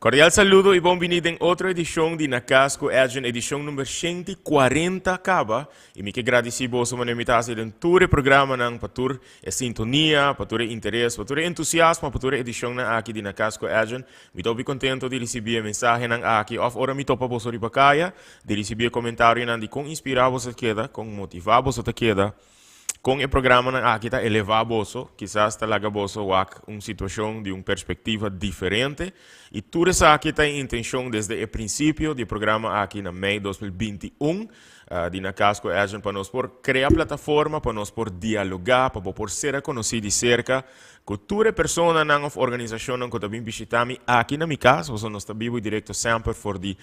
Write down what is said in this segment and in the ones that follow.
Cordial saludo y bon bini den otro edicion di Na Cas cu Edjean, edicion number 140 caba. Y mi ke gradici boso manera mi ta haci den tur e programanan pa tur e sintonia, pa tur e interes, pa tur e entusiasmo, pa tur e edicionnan aki di Na Cas cu Edjean. Mi ta hopi contento di ricibi e mensahenan aki of ora mi topa boso riba caya, di ricibi e comentarionan di con inspira boso ta keda, con motiva boso ta keda. Kon e programanan aki ta elevá boso, kisas ta laga boso wak un situashon di un perspektiva diferente, i tur esaki ta e intenshon desde e prinsipio di e programa aki na mei 2021 di Na Cas ku Edjean pa nos por krea plataforma pa nos por dialogá, pa bo por sera konosí di serka ku tur e personanan òf organisashonnan ku ta bin bishitá mi aki na mi kas, pasobra nos ta bibu direkto semper for di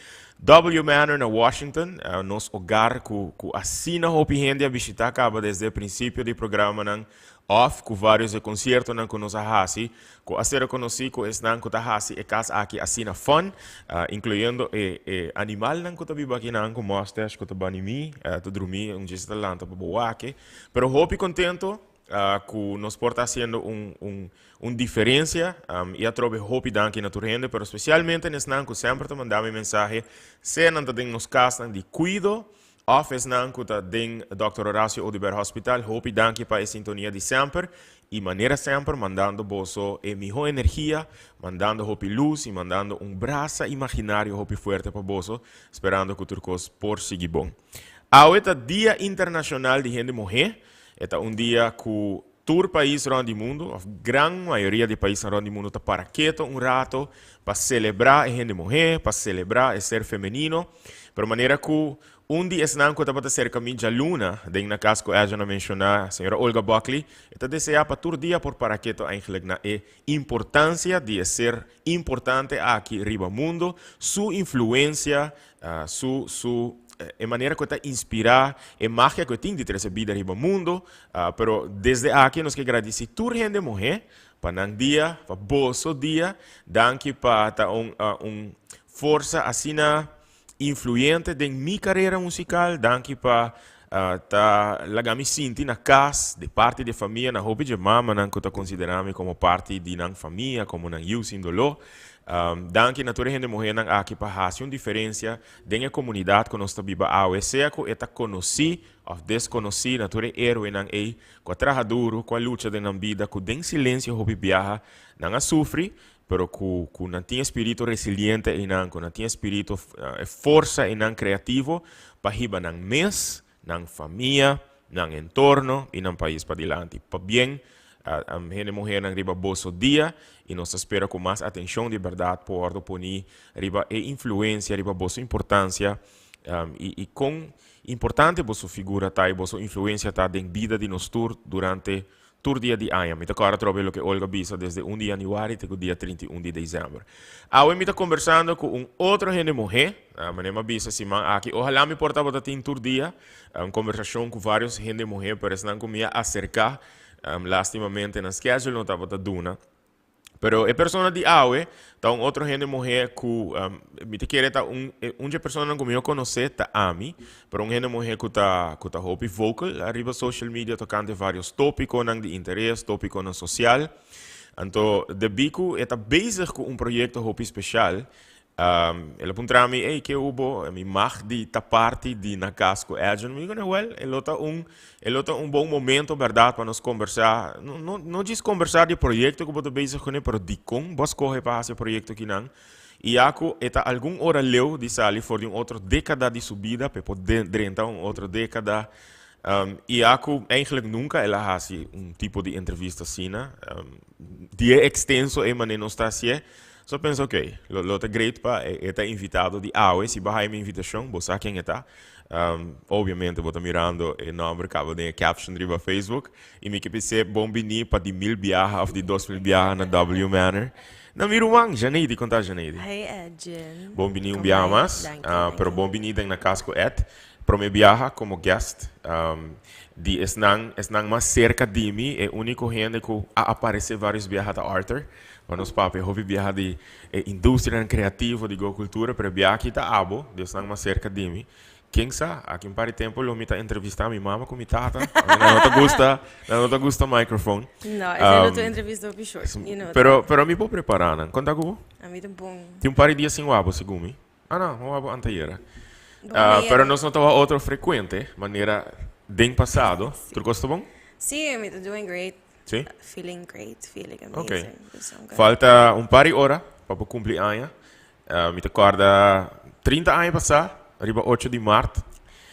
W Manor na Washington, nos hogar ku ku asina hopi hende a bishitá kaba desde e prinsipio di programanan òf ku vários e konsiertonan ku nos a hasi ku a ser rekonosí ku esnan ku ta hasi e kas aki asina fun, inkluyendo e e animalnan ku ta biba akinan ku mustache ku ta bani mi, ta drumí un djis ta lanta pa bo wak e. Pero hopi kontento ku nos por ta hasiendo un un un diferencia y atrobe hopi danki na tur hende, pero especialmente na esnan cu semper ta manda mi mensahe, sea nan ta den nos casnan di cuido of esnan cu ta den Dòkter Horacio Oduber Hospital, hopi danki pa e sintonia di semper y manera semper mandando boso e miho energia, mandando hopi luz y mandando un brasa imaginario hopi fuerte pa boso, sperando cu tur cos por sigui bon. Awe ta Dia Internacional di Hende Muhe, e ta un dia cu tur pais rond di mundo, of gran mayoria di paisnan rond di mundo ta para keto un rato pa celebra e hende muhe, pa celebra e ser femenino. Pero manera cu un di esnan cu tabata cerca mi djaluna den na cas cu Edjean a menciona, señora Olga Buckley, e ta desea pa tur dia por para keto eigenlijk na e importancia di e ser importante aki riba mundo, su influencia, su, su, e manera cu e ta inspira, e magia cu e tin di trece bida riba mundo. Pero desde aki nos ke gradici tur hende muhe pa nan dia, pa boso dia. Danki pa ta un, un forsa asina influyente den mi carera musical. Danki pa ta laga mi sinti na cas di parti di e famia. Na hopi dje mamanan cu ta considera mi como parti di nan famia, como nan yiu sin dolo. Danki na tur e hende muhenan aki pa haci un diferencia den e comunidad cu nos ta biba awe, sea cu e ta conoci of desconoci. Na tur e heroenan ey cu a traha duro, cu a lucha den nan bida, cu den silencio hopi biaha nan a sufri, pero cu cu nan tin e spirito resiliente eynan, cu nan tin e spirito, e forsa eynan creativo pa hiba nan mes, nan famia, nan entorno y nan pais padilanti. Pabien hende muhernan riba boso dia y nos ta spera cu mas atencion di berdad por wordo poni riba e influencia, riba boso importancia y y con importante boso figura ta y boso influencia ta den bida di nos tur durante tur dia di aña. Mi ta kòrda atrobe loke Olga bisa desde un di yanüari te ku dia 31 di desèmber. Awe mi ta kombersando ku un otro hende muhé, manera mi a bisa siman aki, ohalá mi por tabata tin tur dia un kombersashon ku vários hende muhé, pero esnan ku mi a aserká lastimamente nan schedule no tabata duna. Pero e persona di awe ta un otro hende muhé ku mi ta kere ta un un dje personanan ku mi a konosé ta ami, pero un hende muhé ku ta ku ta hopi vocal ariba social media tokante varios tópikonan di interes, tópikonan sosial. Anto debí ku e ta bezig ku un proyekto hopi speshal, El a puntra mi, Ey, ke hubo? Mi mag di ta parti di na cas cu Edjean? Mi di, Well, e lo ta un, e lo ta un bon momento, berdad, pa nos combersa. No, no, no djis combersa di e proyecto cu bo ta bezig cune, pero dicon bo a scoge pa haci e proyecto kinan. Y ya cu e ta algun ora leu di sali for di un otro decada di su bida, pa e por drenta un otro decada. Y ya cu eigenlijk nunca el a haci un tipo di entrevista asina, di e extenso e manera nos ta hacié. So pensa ok, lo lo ta great pa e e ta invitado di awe, si bo a haya mi invitacion, bo sa ken e ta. Obviamente bo ta mirando e nomber caba den e caption riba Facebook y mi ke bis'é bon bini pa di mil biaha of di 2000 biaha na W Manor. Na mi ruman, Janeidy, con ta Janeidy? Hey Edjean. Bon bini un Con biaha bai? mas, Danki, pero danki. bon bini den na cas cu Ed. Prome biaha como guest di esnan esnan mas cerca di mi, e unico hende cu a aparece varios biaha ta Arthur. Pa nos papia hopi biaha di e industrianan creativo di Go Cultura, pero e biaha aki ta abo, di esnan mas cerca di mi. Ken sa, aki un par di tempo lo mi ta entrevista mi mama cu mi tata. Nan no ta gusta, nan no ta gusta microphone. No, esey lo ta un entrevista hopi short, you know that. Pero, pero mi por prepara nan. Con ta cu bo? Ami ta bon. Tin un par di dia sin wak bo, segun mi. Ah no, mi wak bo anteayera. Bon ayera. Pero nos no ta wak otro frecuente, manera den pasado. Si. Tur cos ta bon? Si, mi ta doing great. Si? Feeling great, feeling Ok. amazing. Dus I'm good. Falta un par di ora pa bo cumpli aña. Mi ta kòrda 30 aña pasá, riba ocho di mart.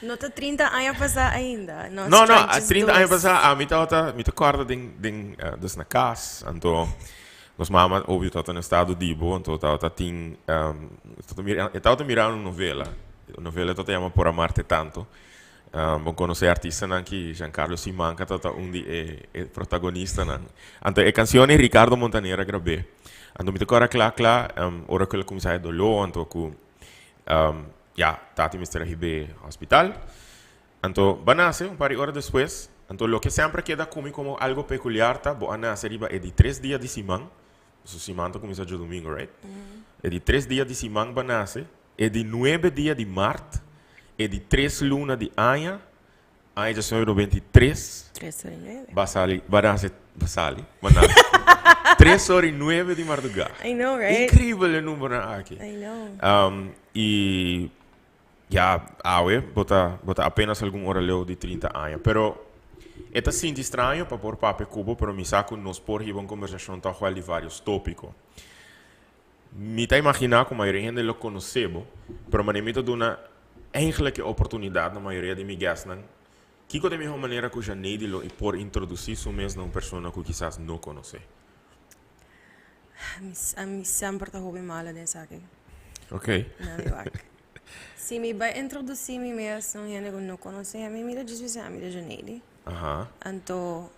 No ta 30 aña pasá ainda. No, No, no, 30 aña pasá ami tabata, mi ta kòrda den, den, dus na kas, anto nos mama obvio tabata na estado di bo, anto tabata tin, tabata mira, e tabata mira un novela, e novela tabata yama Por amarte tanto. Bo konosé artistanan ki Giancarlo Simanca tabata un di e e protagonistanan. Anto e kanshon ei Ricardo Montaner a grab'é. Anto mi ta kòrda kla kla ora ku el a kuminsá e doló anto ku ya tati mester a hib'é hospital. Anto bo a nase un par di ora despues. Anto loke semper a keda ku mi komo algo pekuliar ta bo a nase riba e di tres dia di siman. Pasobra siman ta kuminsá djadumingu, right? E di tres dia di siman bo a nase. E di nuebe dia di mart, e di tres luna di aña, aña 1993. Tres ora i nuebe. Ba sali, ba nase, ba sali, ba nase. Tres ora i nuebe di mardugá. I know, right? Increíble e numbernan aki. I know. I ya, awe bo ta, bo ta apenas algun ora leu di 30 aña. Pero e ta sinti straño pa por papia ku bo, pero mi sa ku nos por hiba un kombersashon tòg wèl di vários tópiko. Mi ta imaginá ku mayoria hende lo konosé bo, pero manera mi ta duna eigenlijk e oportunidat na mayoria di mi guestnan, kiko ta e mihó manera ku Janeidy lo i por introdusí su mes na un persona ku kisas no konosé? Ami semper ta hopi malo den esaki. Ok. Na mi wak. Si mi bai introdusí mi mes na un hende ku no konosé mi, mi ta djis bisa ami ta Janeidy. Anto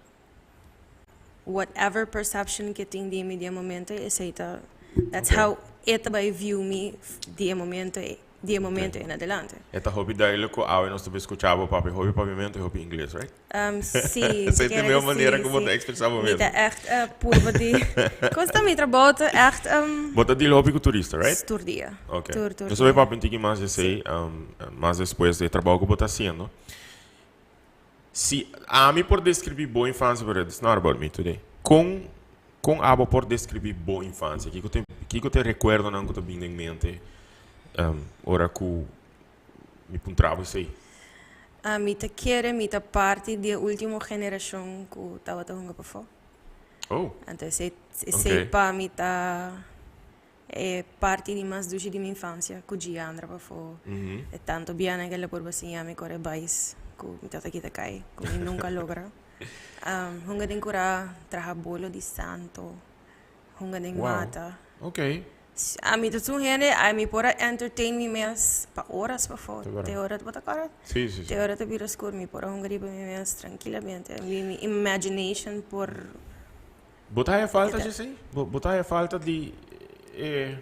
whatever perception ke tin di mi di e momento ei, esei ta, that's how e ta bai view mi di e momento ei, di e momento ei en adelante. E ta hopi duidelijk ku awe nos ta bin skucha bo papia hopi papiamentu i hopi ingles, right? Sí, Esei ta e mihó manera ku bo ta ekspresá bo Mi mes. ta ègt purba di, kos ta mi trabou ta ègt. Bo ta deal hopi ku turista, right? Tur dia. Ok. Tur, tur Nos ta bai dia. papia un tiki mas di esei, mas despues di e trabou ku bo ta hasiendo. Si ami por describi bo infancia, pero it's not about me today. Con con abo por describi bo infancia? Kico te kico te recuerdonan cu ta bin den mente ora cu mi puntra bo esey? Ami ta kere mi ta parti di e ultimo generacion cu tabata hunga pafó. Oh. Anto esey esey pa mi ta E parti di mas dushi di mi infancia cu Giandra pafó. E tanto bianan cu el a purba siña mi core bais cu mi tata kita cay, cu mi nunca a logra. Hunga den cura, traha bolo di santo, hunga den mata. Ami ta un hende, ami por a entertain mi mes pa horas pafó. Te ora, bo ta acorda? Te ora ta bira scur mi por a hunga riba mi mes trankilamente. Mi imagination por. Bo ta haya falta djesei? Bo bo ta haya falta di e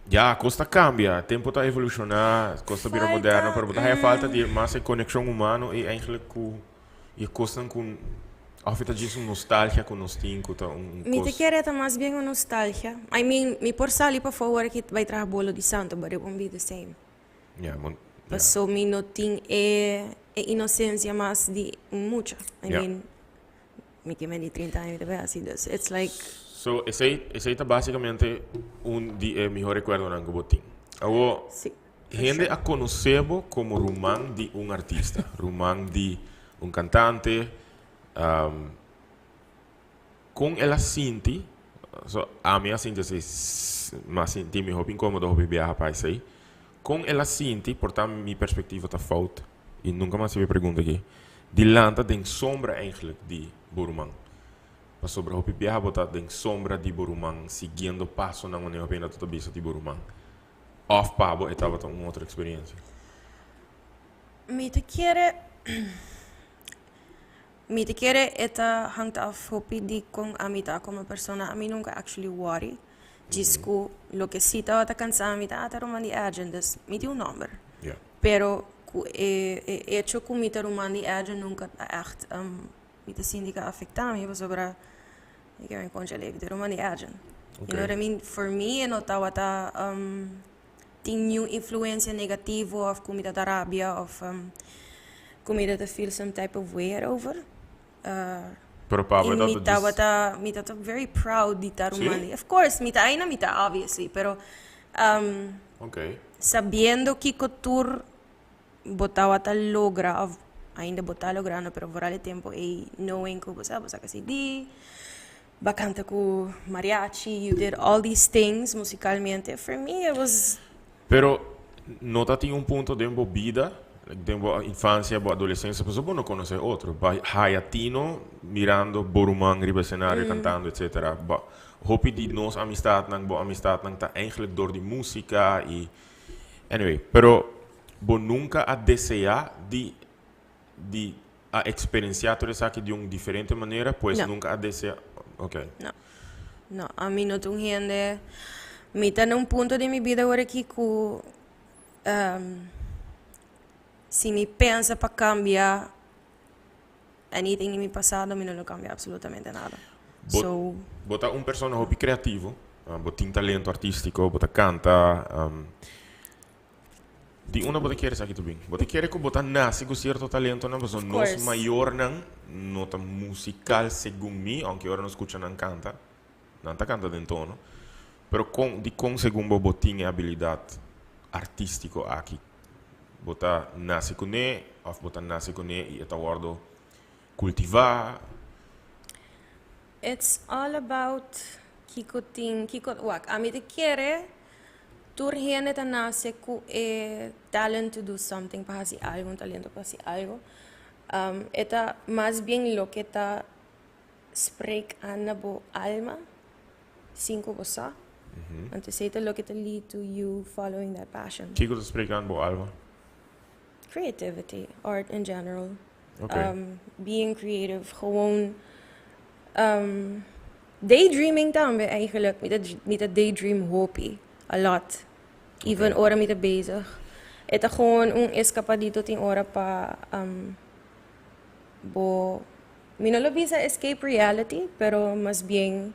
Ya, kos ta kambia, tempo ta evolushoná, kos ta bira moderno, pero bo ta haya falta di mas e konekshon humano i eigenlijk ku e kosnan ku òf e ta djis un nostalgia ku nos tin ku ta un Mi ta kos. kere ta mas bien un nostalgia. I mean, mi por sali pafó ora ki bai traha bolo di santo, but it won't be the same. Ya, mon, ya. Paso mi no tin e e inosensia mas di un mucha. I mean. Mi tin menos di 30 aña mi ta bay haci dus it's like. So esey esey ta basicamente un di e miho recuerdonan cu bo tin. Awo Si, hende a conoce bo como ruman di un artista, ruman di un cantante, con el a sinti, so ami a sinti esey mi a sinti mi hopi incomodo hopi biaha pa esey, con el a sinti por ta mi perspectiva ta fout y nunca mi a haci e pregunta aki. Di lanta den sombra eigenlijk di bo ruman. Pasobra hopi biaha bo ta den sombra di bo ruman siguiendo pasonan wanneer hopi hende ta bisa di bo ruman. Of pa bo e tabata un otro experiencia? Mi ta kere mi ta kere e ta hangt af hopi di kon ami ta komo persona. Ami nunca actually worry. Djis ku loke si tabata kansa mi ta, ah ta ruman di Edjean, dus mi tin un nòmber. Pero ku e e echo ku mi ta ruman di Edjean nunka ta ègt mi ta sinti ku a afektá mi pasobra mi ke mi koncha lei mi ta ruman di Edjean. You know what I mean? For mi e no tabata. tin niun influencia negativo of cu mi ta ta rabia of cu mi ta ta feel some type of way erover. Pero pa bo Y ta mi ta djis. tabata, mi ta ta very proud di ta Sí? ruman di. Of course, mi ta aina mi ta obviously, pero sabiendo kico tur bo tabata logra of ainda bo ta logrando, pero vooral e tempo ey knowing cu bo sa, bo saca CD, bo a canta cu mariachi, you did all these things musicalmente, for me it was. Pero no ta tin un punto den bo bida, den bo infancia, bo adolescencia, pasobra bo no conoce otro. Bo haya tino mirando bo ruman riba escenario cantando etcetera. Bo hopi di nos amistadnan, bo amistadnan ta eigenlijk door di musica y anyway. Pero bo nunca a desea di di a experiencia tur esaki di un diferente manera, pues No. nunca a desea, ok. No. No, ami no ta un hende, mi ta na un punto di mi bida awor aki ku si mi pensa pa cambia anything di mi pasado mi no lo cambia absolutamente nada. Bo, So. bo ta un persona hopi creativo, bo tin talento artistico, bo ta canta, Di unda bo ta kere esaki ta bin? Bo ta kere ku bo ta nase ku sierto talentonan pasobra Of nos course. mayornan no ta musikal segun mi, aunke ora nos skucha nan kanta, nan ta kanta den tono. Pero kon, dikon segun bo bo tin e abilidat artístiko aki? Bo ta nase kuné òf bo ta nase kuné i e ta wòrdu kultivá? It's all about kiko tin, kiko, wak, ami ta kere Tur hende ta nace cu e talent to do something, pa haci algo, un talento pa haci algo. E ta mas bien loke ta spreek aan na bo alma sin cu bo sa. Anto esey ta loke ta lead to you following that passion. Kico ta spreek aan bo alma? Creativity, art in general. Being creative, gewoon daydreaming tambe eigenlijk. Mi ta mi ta daydream hopi, a lot. Even ora mi ta bezig. E ta gewoon un escapadito tin ora pa bo, mi no lo bisa escape reality, pero mas bien.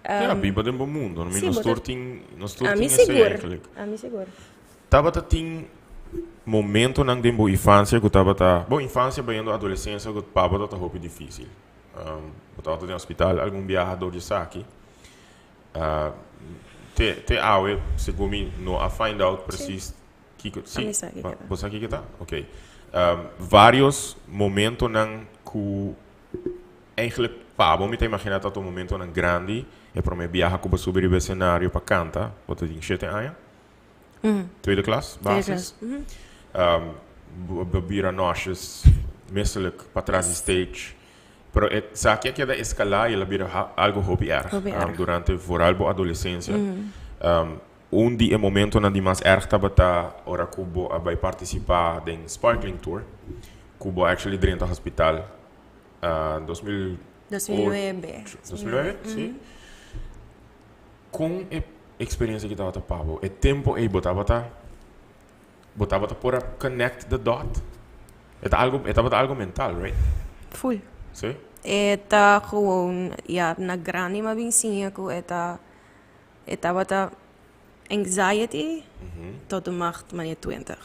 Ja, biba den bo mundo. Mi Sí, nos bo ta tur tin, nos tur Ami tin esei sigur, eigenlijk. ami sigur. Tabata tin momentonan den bo infancia cu tabata, bo infancia bayendo adolescencia cu pa bo tabata hopi dificil. Bo tabata den hospital algun biaha door di esaki. Te, te awe, segun mi no a find out precies kico, A si, mi sa kico ta. Bo sa kico ta? Ok. Varios momentonan cu eigenlijk pa bo mi ta imagina tabata momentonan grandi, e prome biaha cu bo subi riba escenario pa canta, bo ta tin shete aña? Tweede klas, basis. Bo bira nauseous, misselijk, patras di stage. Pero esaki a keda escala y el a bira algo hopi erg durante vooral bo adolescencia. Un di e momentonan di mas erg tabata ora cu bo a bay participa den Sparkling Tour, cu bo actually drenta hospital 2000. 2009. 2009, si. Kon e experiencia aki tabata pa bo? E tempo ey bo tabata bo tabata por a connect the dot? E ta algo e tabata algo mental, right? Full. Si? E ta gewoon, ya, na grandi mi a bin siña cu e ta e tabata anxiety tot de macht manera twintig.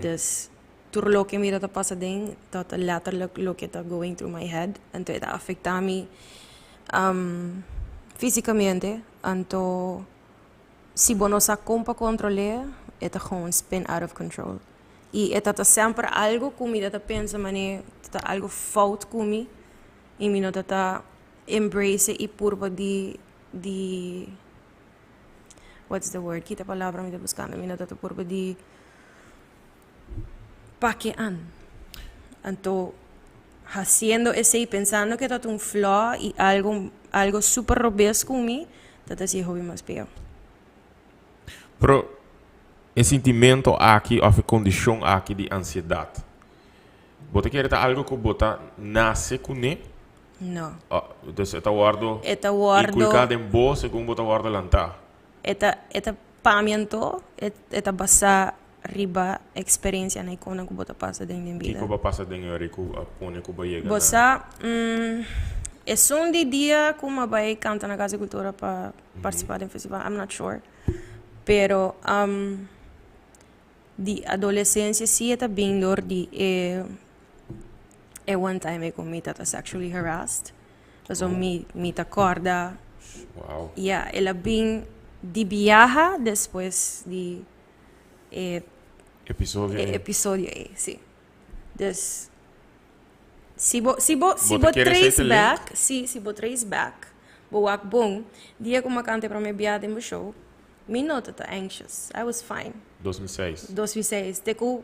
Dus tur loke mi ta pasa den ta ta letterlijk loke ta going through my head. Anto e ta afecta mi fisicamente. Anto si bo no sa con pa control'e e ta gewoon spin out of control. Y e ta ta semper algo cu mi ta ta pensa mane ta ta algo fout cu mi y mi no ta ta embrace e y purba di di what's the word kita palabra mi ta buscando mi no ta ta purba di pake an anto haciendo esey pensando ke ta un flaw y algo algo super robes cu mi ta ta haci hopi mas peo. Pero e sintimento aki of e condicion aki di ansiedad bo ta kere ta algo cu bo ta nace cune? No. Dus e ta wordo E ta wordo. inculca den bo segun bo ta wordo lanta. E ta e ta pa mi anto e e ta basa riba experiencianan y konan ku bo ta pasa den den bida. Kiko bo a pasa den ori ku a pone ku bo yega Bo na. sa esun di dia ku mi a bai kanta na Casa di Cultura pa participa den festival I'm not sure. Pero di adolescencia si e ta bin door di e e one time e cu mi tata sexually harassed. Paso mi mi ta corda. Wow. Ya, el a bin di biaha despues di e Episodio e ei. episodio ei, si. Dus si bo si bo si Bo ta bo kere trace esei ta link? back, si si bo trace back, bo wak bon, dia cu mi a canta e prome bia den bo show, mi no ta ta anxious, I was fine. 2006. 2006, te cu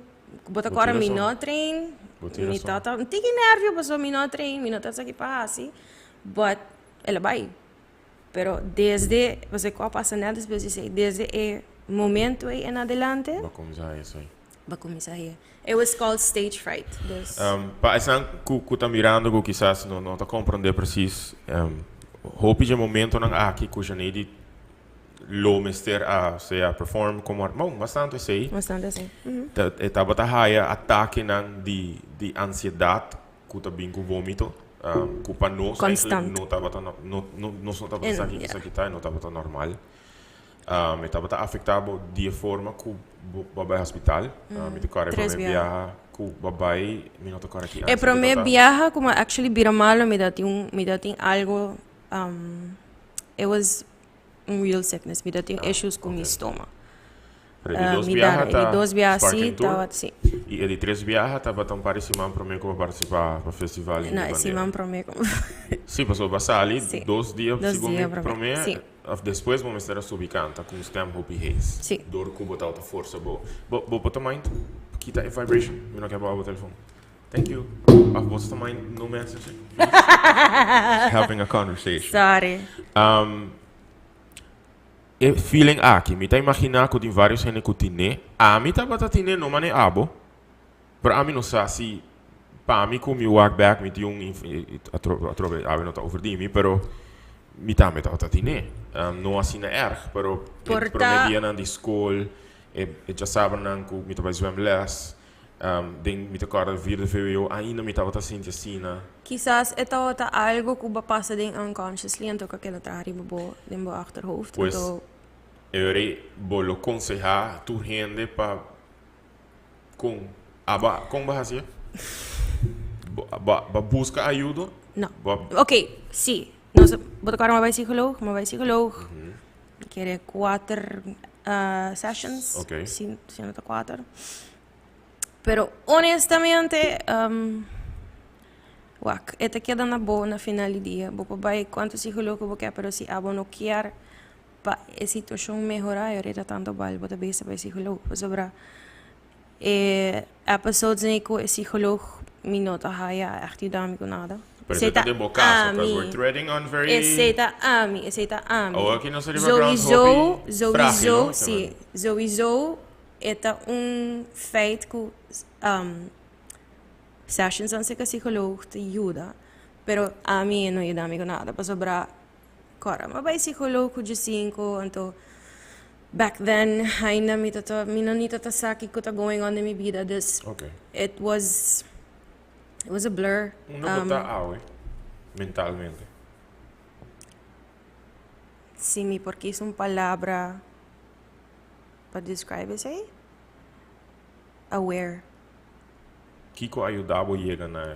bo ta Bo corda tin mi razon. no train, Bo tin mi razon. ta ta un tiki nervio pasobra mi no train, mi no ta sa ki pa haci, but el a bay. Pero desde, pasobra cu a pasa net despues di esey, desde e momento ey en adelante. Bo a cuminsa haci esey. Bo a cuminsa haci. It was called stage fright, dus. Pa esnan cu ta mirando cu kisas no ta comprende precies, hopi dje momentonan aki cu Janeidy lo mester a sea perform como bon, bastante esey. Bastante esey. Ta, e tabata haya atakenan di ansiedad cu ta bin cu vomito, cu pa nos eigenlijk Constant. no tabata no, no, nos no tabata sa kico esaki ta y no tabata normal. E tabata afecta bo di e forma cu bo bo a bay hospital. Mi ta corda e Tres prome biaha. biaha cu bo a bay, mi no ta corda ki E aña esaki prome tabata. biaha cu mi a actually bira malo mi ta tin un, mi ta tin algo, it was un real sickness, mi ta tin issues cu mi stoma. Pero e di dos Mi biaha dada, e ta di dos biaha si Sparking Tour tabata, si. y e di tres biaha tabata un par di siman prome cu bo participa pa festival No, Hindi e Bandera. siman prome cu Si, pasobra bo a sali Si, dos dia dos segun dia mi prome, prome si. of despues bo mester a subi canta cu un stem hopi hees. Si. Door cu bo tabata forsa bo. Bo bo ta mind kita e vibration? Mi no ke bo abo telefon. Thank you. Of bo ta mind no message? Having a conversation. Sorry. E feeling aki, mi ta imaginá ku tin vários hende ku tin'é. Ami tabata tin'é, no manera abo. Pero ami no sa si pa mi ku mi wak bèk mi tin un atrobe awe no ta over di mi, pero mi tambe tabata tin'é. No asina erg, pero e Por promé ta. dianan di skol, e djasabranan ku mi ta bai zwemles, den mi ta kòrda vierde vwo ainda mi tabata sinti asina. Kisas e tabata algo ku bo a pasa den unconsciously anto ku a keda traha riba bo den bo achterhoofd Pues anto. e ora ei bo lo konsehá tur hende pa kon aba kon bo a hasié? Bo bo a buska ayudo? No. Bo a. Oké, sí. Nos bo ta kòrda mi a bai psicoloog? Mi a bai psicoloog. Mi kere kuater sessions. Oké. Si si no ta kuater. Pero honestamente, wak, e ta keda na bo na final di dia. Bo por bai kuantu psicoloog ku bo ke, pero si abo no kier pa e situacion mehora, e ora tanto bal bo ta bisa pa e psicoloog. Pasobra e episodes nei ku e psicoloog mi no ta haya echt yuda mi ku nada. Pero esei ta den bo caso, cause we're treading on very. Esei ta ami, esei ta ami. Awor aki nos ta riba ground Sowieso, hopi fragil, sowieso, no? si. Sowieso e ta un feit ku sessions nan serka psicoloog ta yuda, pero ami e no yuda mi ku nada pasobra kòrda mi a bai psicoloog ku djesinku anto back then ainda mi ta ta mi no ni ta ta sa kiko ta going on den mi bida dus it was it was a blur. Unda bo ta awe mentalmente? Si mi por kis un palabra pa describe esei, aware. Kiko a yuda bo yega na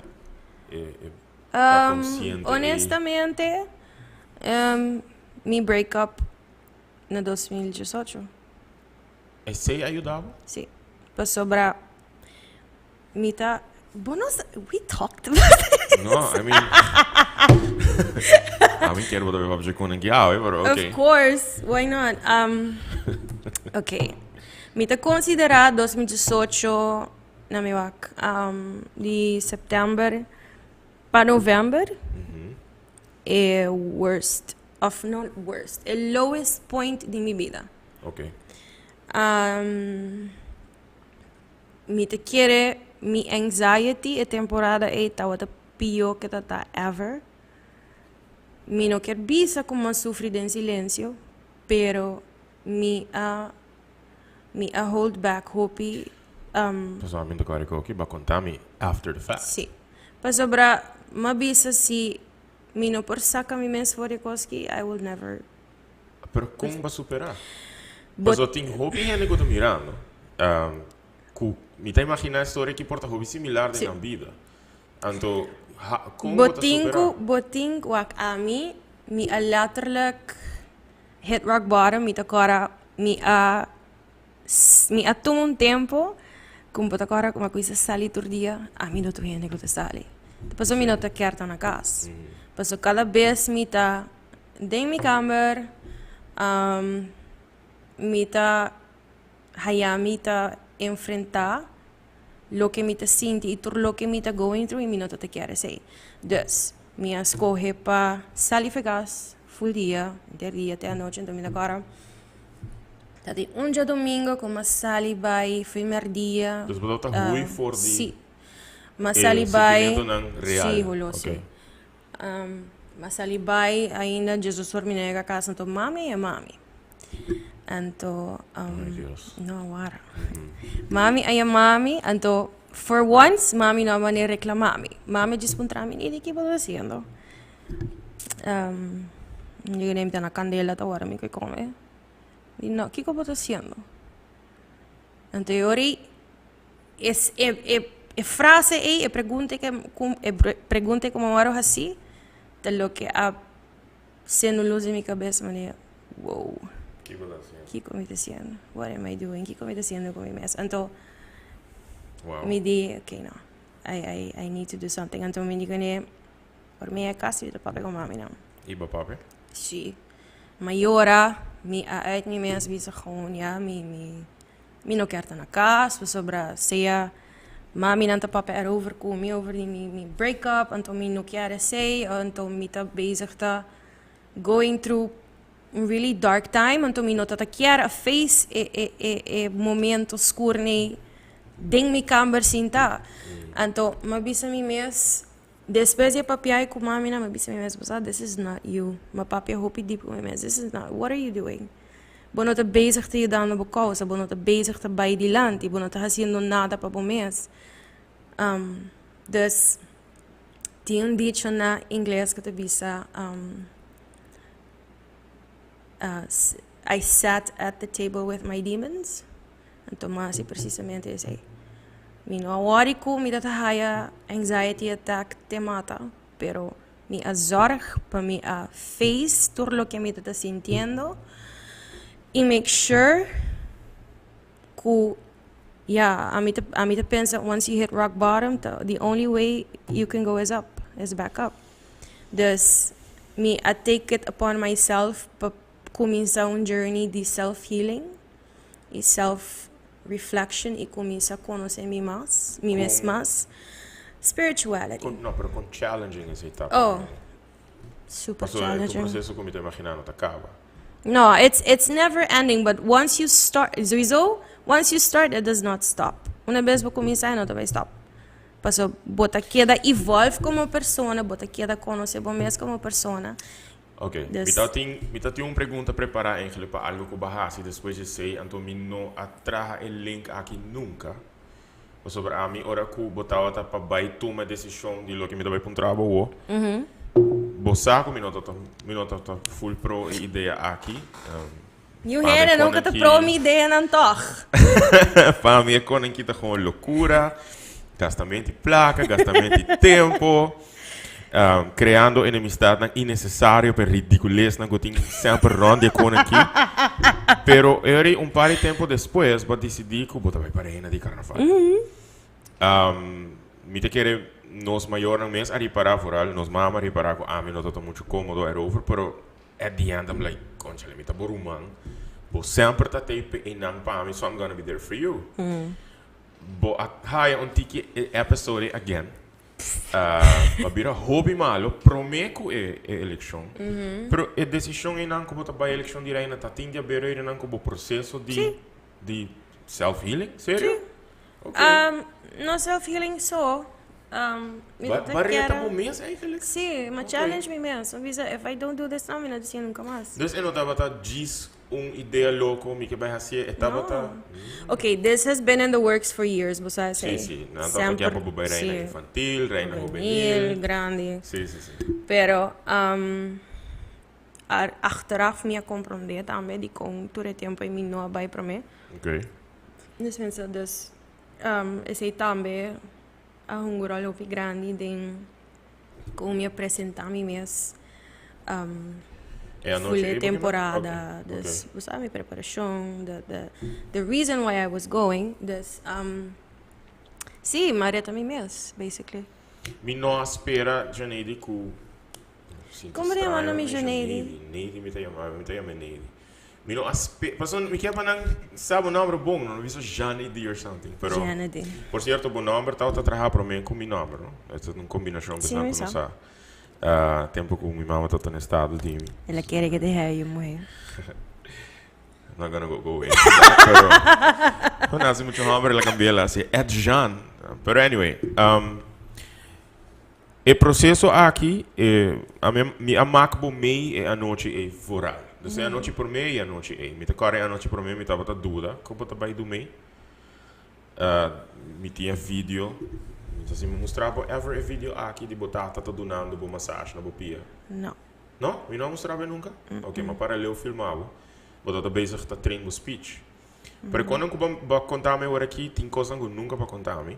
e ta konsiente ei? Honestamente, mi break up na 2018. Esei a yuda bo? Si, pasobra mi ta, bo no sa, we talked about this. No, I mean, ami kier bo ta bay papia cu nan ki awe, pero ok. Of course, why not? Ok, mi ta considera 2018, na mi wak, di september pa november, e worst, of no worst, e lowest point di mi bida. Ok. Mi ta kere mi anxiety e temporada ei tabata pio ke ta ta ever. Mi no kier bisa ku mi a sufri den silencio, pero mi a mi a hold back hopi. Pasobra mi ta kore koki bo a konta mi after the fact. Si. Pasobra mi a bisa si mi no por saka mi mes for di e kos aki, I will never. Pero kon bo a supera? Paso tin hopi hende ku ta mirando, ku mi ta imaginá e storia aki por ta hopi similar den nan bida. Anto, ha, kon bo ta Bo tin superá? ku, bo tin ku wak ami, mi a letterlijk hit rock bottom, mi ta kòrda mi a mi a tuma un tempo ku bo ta kòrda ku mi a kuminsá sali tur dia, ami no tur hende ku ta sali. Pasobra mi no ta kier ta na kas. Pasobra kada bes mi ta den mi kamber, mi ta haya mi ta enfrentá loke mi ta sinti i tur loke mi ta going through i mi no ta ta kier esei. Dus, mi a skohe pa sali for kas ful dia, henter dia te anochi, enton mi ta kòrda ta di un djadumingo ku mi a sali bai for mèrdia. Dus bo tabata hui for di Si. Mi a e sali bai. sentimentonan real. Si, holó si. Mi a sali bai ainda Jesus por mi no yega kas anto mami e mami. Anto no awara. Mami a yama mi anto for once mami no a manera reclama mi. Mami djis puntra mi Nini ki bo ta haciendo? Mi di mi ta na candela ta ora mi ke come. Di no kiko bo ta haciendo? Anto e ora ei Es e e e frase ei, e pregunta ke ku e pregunta ku mi a wòrdu hasi ta loke a sende un lus den mi kabes manera wow. Kiko ta hasiendo? Kiko mi ta hasiendo? What am I doing? Kiko mi ta hasiendo ku mi mes? Anto Wow. mi di okay no, I I I need to do something. Anto mi di kuné ora mi a kas mi ta papia ku mami nan. I bo papia? Si. Mi a yora, mi a uit mi mes bisa gewoon ya mi mi. Mi no kier ta na cas pasobra sea maminan ta papia erover cu mi over di mi mi break up anto mi no kier esey anto mi ta bezig ta going through un really dark time anto mi no ta ta kier a face e e e e momento scur ney den mi camber sinta anto mi a bisa mi mes despues di a papia cu maminan mi a bisa mi mes bo sa this is not you mi a papia hopi diep cu mi mes this is not what are you doing. Bo no ta bezig ta yudando bo kousa, bo no ta bezig ta bai dilanti, bo no ta hasiendo nada pa bo mes. Dus, tin un dicho na ingles ku ta bisa, I sat at the table with my demons. Anto mi a hasi presisamente esei. Mi no a wòri ku mi ta ta haya anxiety attack te mata, pero Mi a zorg pa mi a face tur loke mi ta ta sintiendo y make sure cu ya ami ta ami ta pensa once you hit rock bottom ta the only way you can go is up is back up. Dus mi a take it upon myself pa cuminsa un journey di self healing y self reflection y cuminsa conoce mi mas, mi mes mas. Spirituality. Con, no, pero con challenging esey ta. Oh, super Paso e un challenging. proceso cu mi ta imagina no ta caba. No, it's never ending, but once you start, sowieso, once you start, it does not stop. Una bes bo cuminsa, e no ta bay stop. Paso bo ta keda evolve como persona, bo ta keda conoce bo mes como persona. Ok, mi Dus. ta tin, mi ta tin un pregunta prepará eigenlijk pa algo ku bo a hasi despues di esei, anto mi no a traha e link aki nunka. Pasobra ami ora ku bo tabata pa bai tuma e desishon di loke mi ta bai puntra bo awor, bo sa ku mi no ta ta, mi no ta ta full pro e idea aki. Niun Pa mi hende nunka konen ta ki pro mi ideanan tòg. Pa mi e konen ki ta gewoon lokura, gastamento di plaka, gastamento di tempo, creando enemistadnan inecesario pa e ridiculeznan cu tin semper rond di e konen ki. Pero e ora ei un par di tempo despues bo a dicidi cu bo ta bai pa Reina di Carnaval. Mi ta kere nos mayornan mes a ripara, vooral nos mama a ripara cu ami no ta mucho comodo erover, pero At the end I'm like, conchale, mi ta bo ruman, bo semper ta tei pe einan pa mi, so I'm gonna be there for you. Bo a haya un tiki e episode again, bo a bira hopi malo prome ku e e elekshon, pero e desishon einan ku bo ta bai elekshon di reina ta tin di haber einan ku bo proseso di di self healing, serio? Ok. No self healing so. Mi Ba, ta ba reta kier bo mes eigenlijk? Sí, ma Ok. challenge mi mes. Mi bisa, if I don't do this now, mi no ta hacié nunca mas. Dus e no tabata djis un idea loco, mi ke bai hacié, e tabata. No. Ok, this has been in the works for years, bo sa Sí, esei. sí. Nan tabata Semper, kia pa bo bai reina sí. infantil, reina Juvenil, juvenil. grandi. Sí, sí, sí. Pero, Achteraf mi a comprende tambe di con tur e tempo ei mi no a bai prome. Dus pensa dus esei tambe a hunga un rol hopi grandi den con mi a presenta mi mes E anochi full ei e bo temporada. Ok. Dus bo sa mi preparacion, the the reason why I was going. Dus si, mi a reta mi mes basically. Mi no a spera Janeidy cu Sinti Como te yama straño, mi mi Janeidy? Neidy mi ta yama, mi ta yama Neidy. Mi no a spe, pasobra mi kier pa nan sa bo nomber bon, no bisa Janeidy or something, pero Janeidy. Por cierto, bo nomber tabata traha prome cu mi nomber, no? Esta ta un combinacion Sí, besnan mi cu no sa. sa. Ah, tempo cu mi mama tabata na estado di mi. El a kere que te haya muher. Not gonna go into that, pero no hace mucho hombre la cambié así Ed Jean. Pero anyway, e proceso aki, e, ami, mi a mak bo mei e anochi ei vooral. Dus e anochi promé i anochi ei. Mi ta kòrda e anochi promé mi tabata duda ku bo ta bai du mei. Mi tin e video. Mi ta si mi mustra bo ever e video aki di bo tata ta dunando bo massage na bo pia? No. No? Mi no a mustra bo e nunka? Ok, ma para leu filma bo. Bo tata bezig ta train bo speech. Pero e konan ku bo a konta mi awor aki tin kosnan ku nunka bo a konta mi.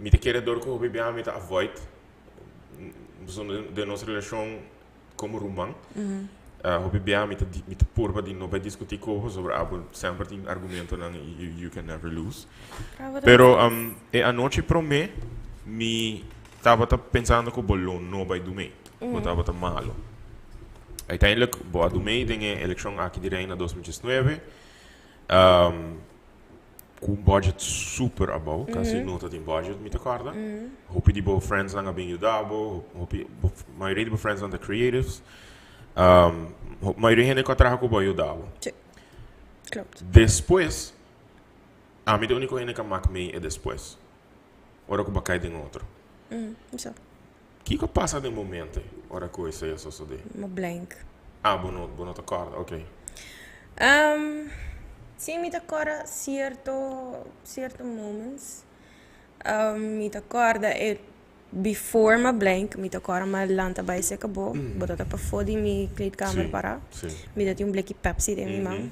Mi ta kere dor ku hopi biaha mi ta avoid pasobra den nos relashon komo ruman hopi biaha mi ta mi ta purba di no bai diskutí ku bo pasobra abo semper tin argumentonan i you can never lose. Pero e anochi promé mi tabata pensando ku bo lo no bai dumei, bo tabata malo. Uiteindelijk bo a dumei den e elekshon aki di Reina 2019. Ku un budget super abou, kasi no ta tin budget mi ta kòrda. Hopi di bo friendsnan a bin yuda bo, hopi, bo mayoria di bo friendsnan ta creatives. Mayoria hende ku a traha ku bo a yuda bo. Sí, klopt. Despues, ami ta e úniko hende ku a mak mei e despues, ora ku bo a kai den otro. So. Kiko a pasa den momento ora ku esei a sosodé? Mi blank. Ah, bo no, bo no ta kòrda, ok. Sí, mi ta kòrda sierto, sierto moments. Mi ta kòrda e before mi a blank, mi ta kòrda mi a lanta bai serka bo, bo tabata pafó di mi kleedkamer pará. Mi ta tin un bleki Pepsi den mi man.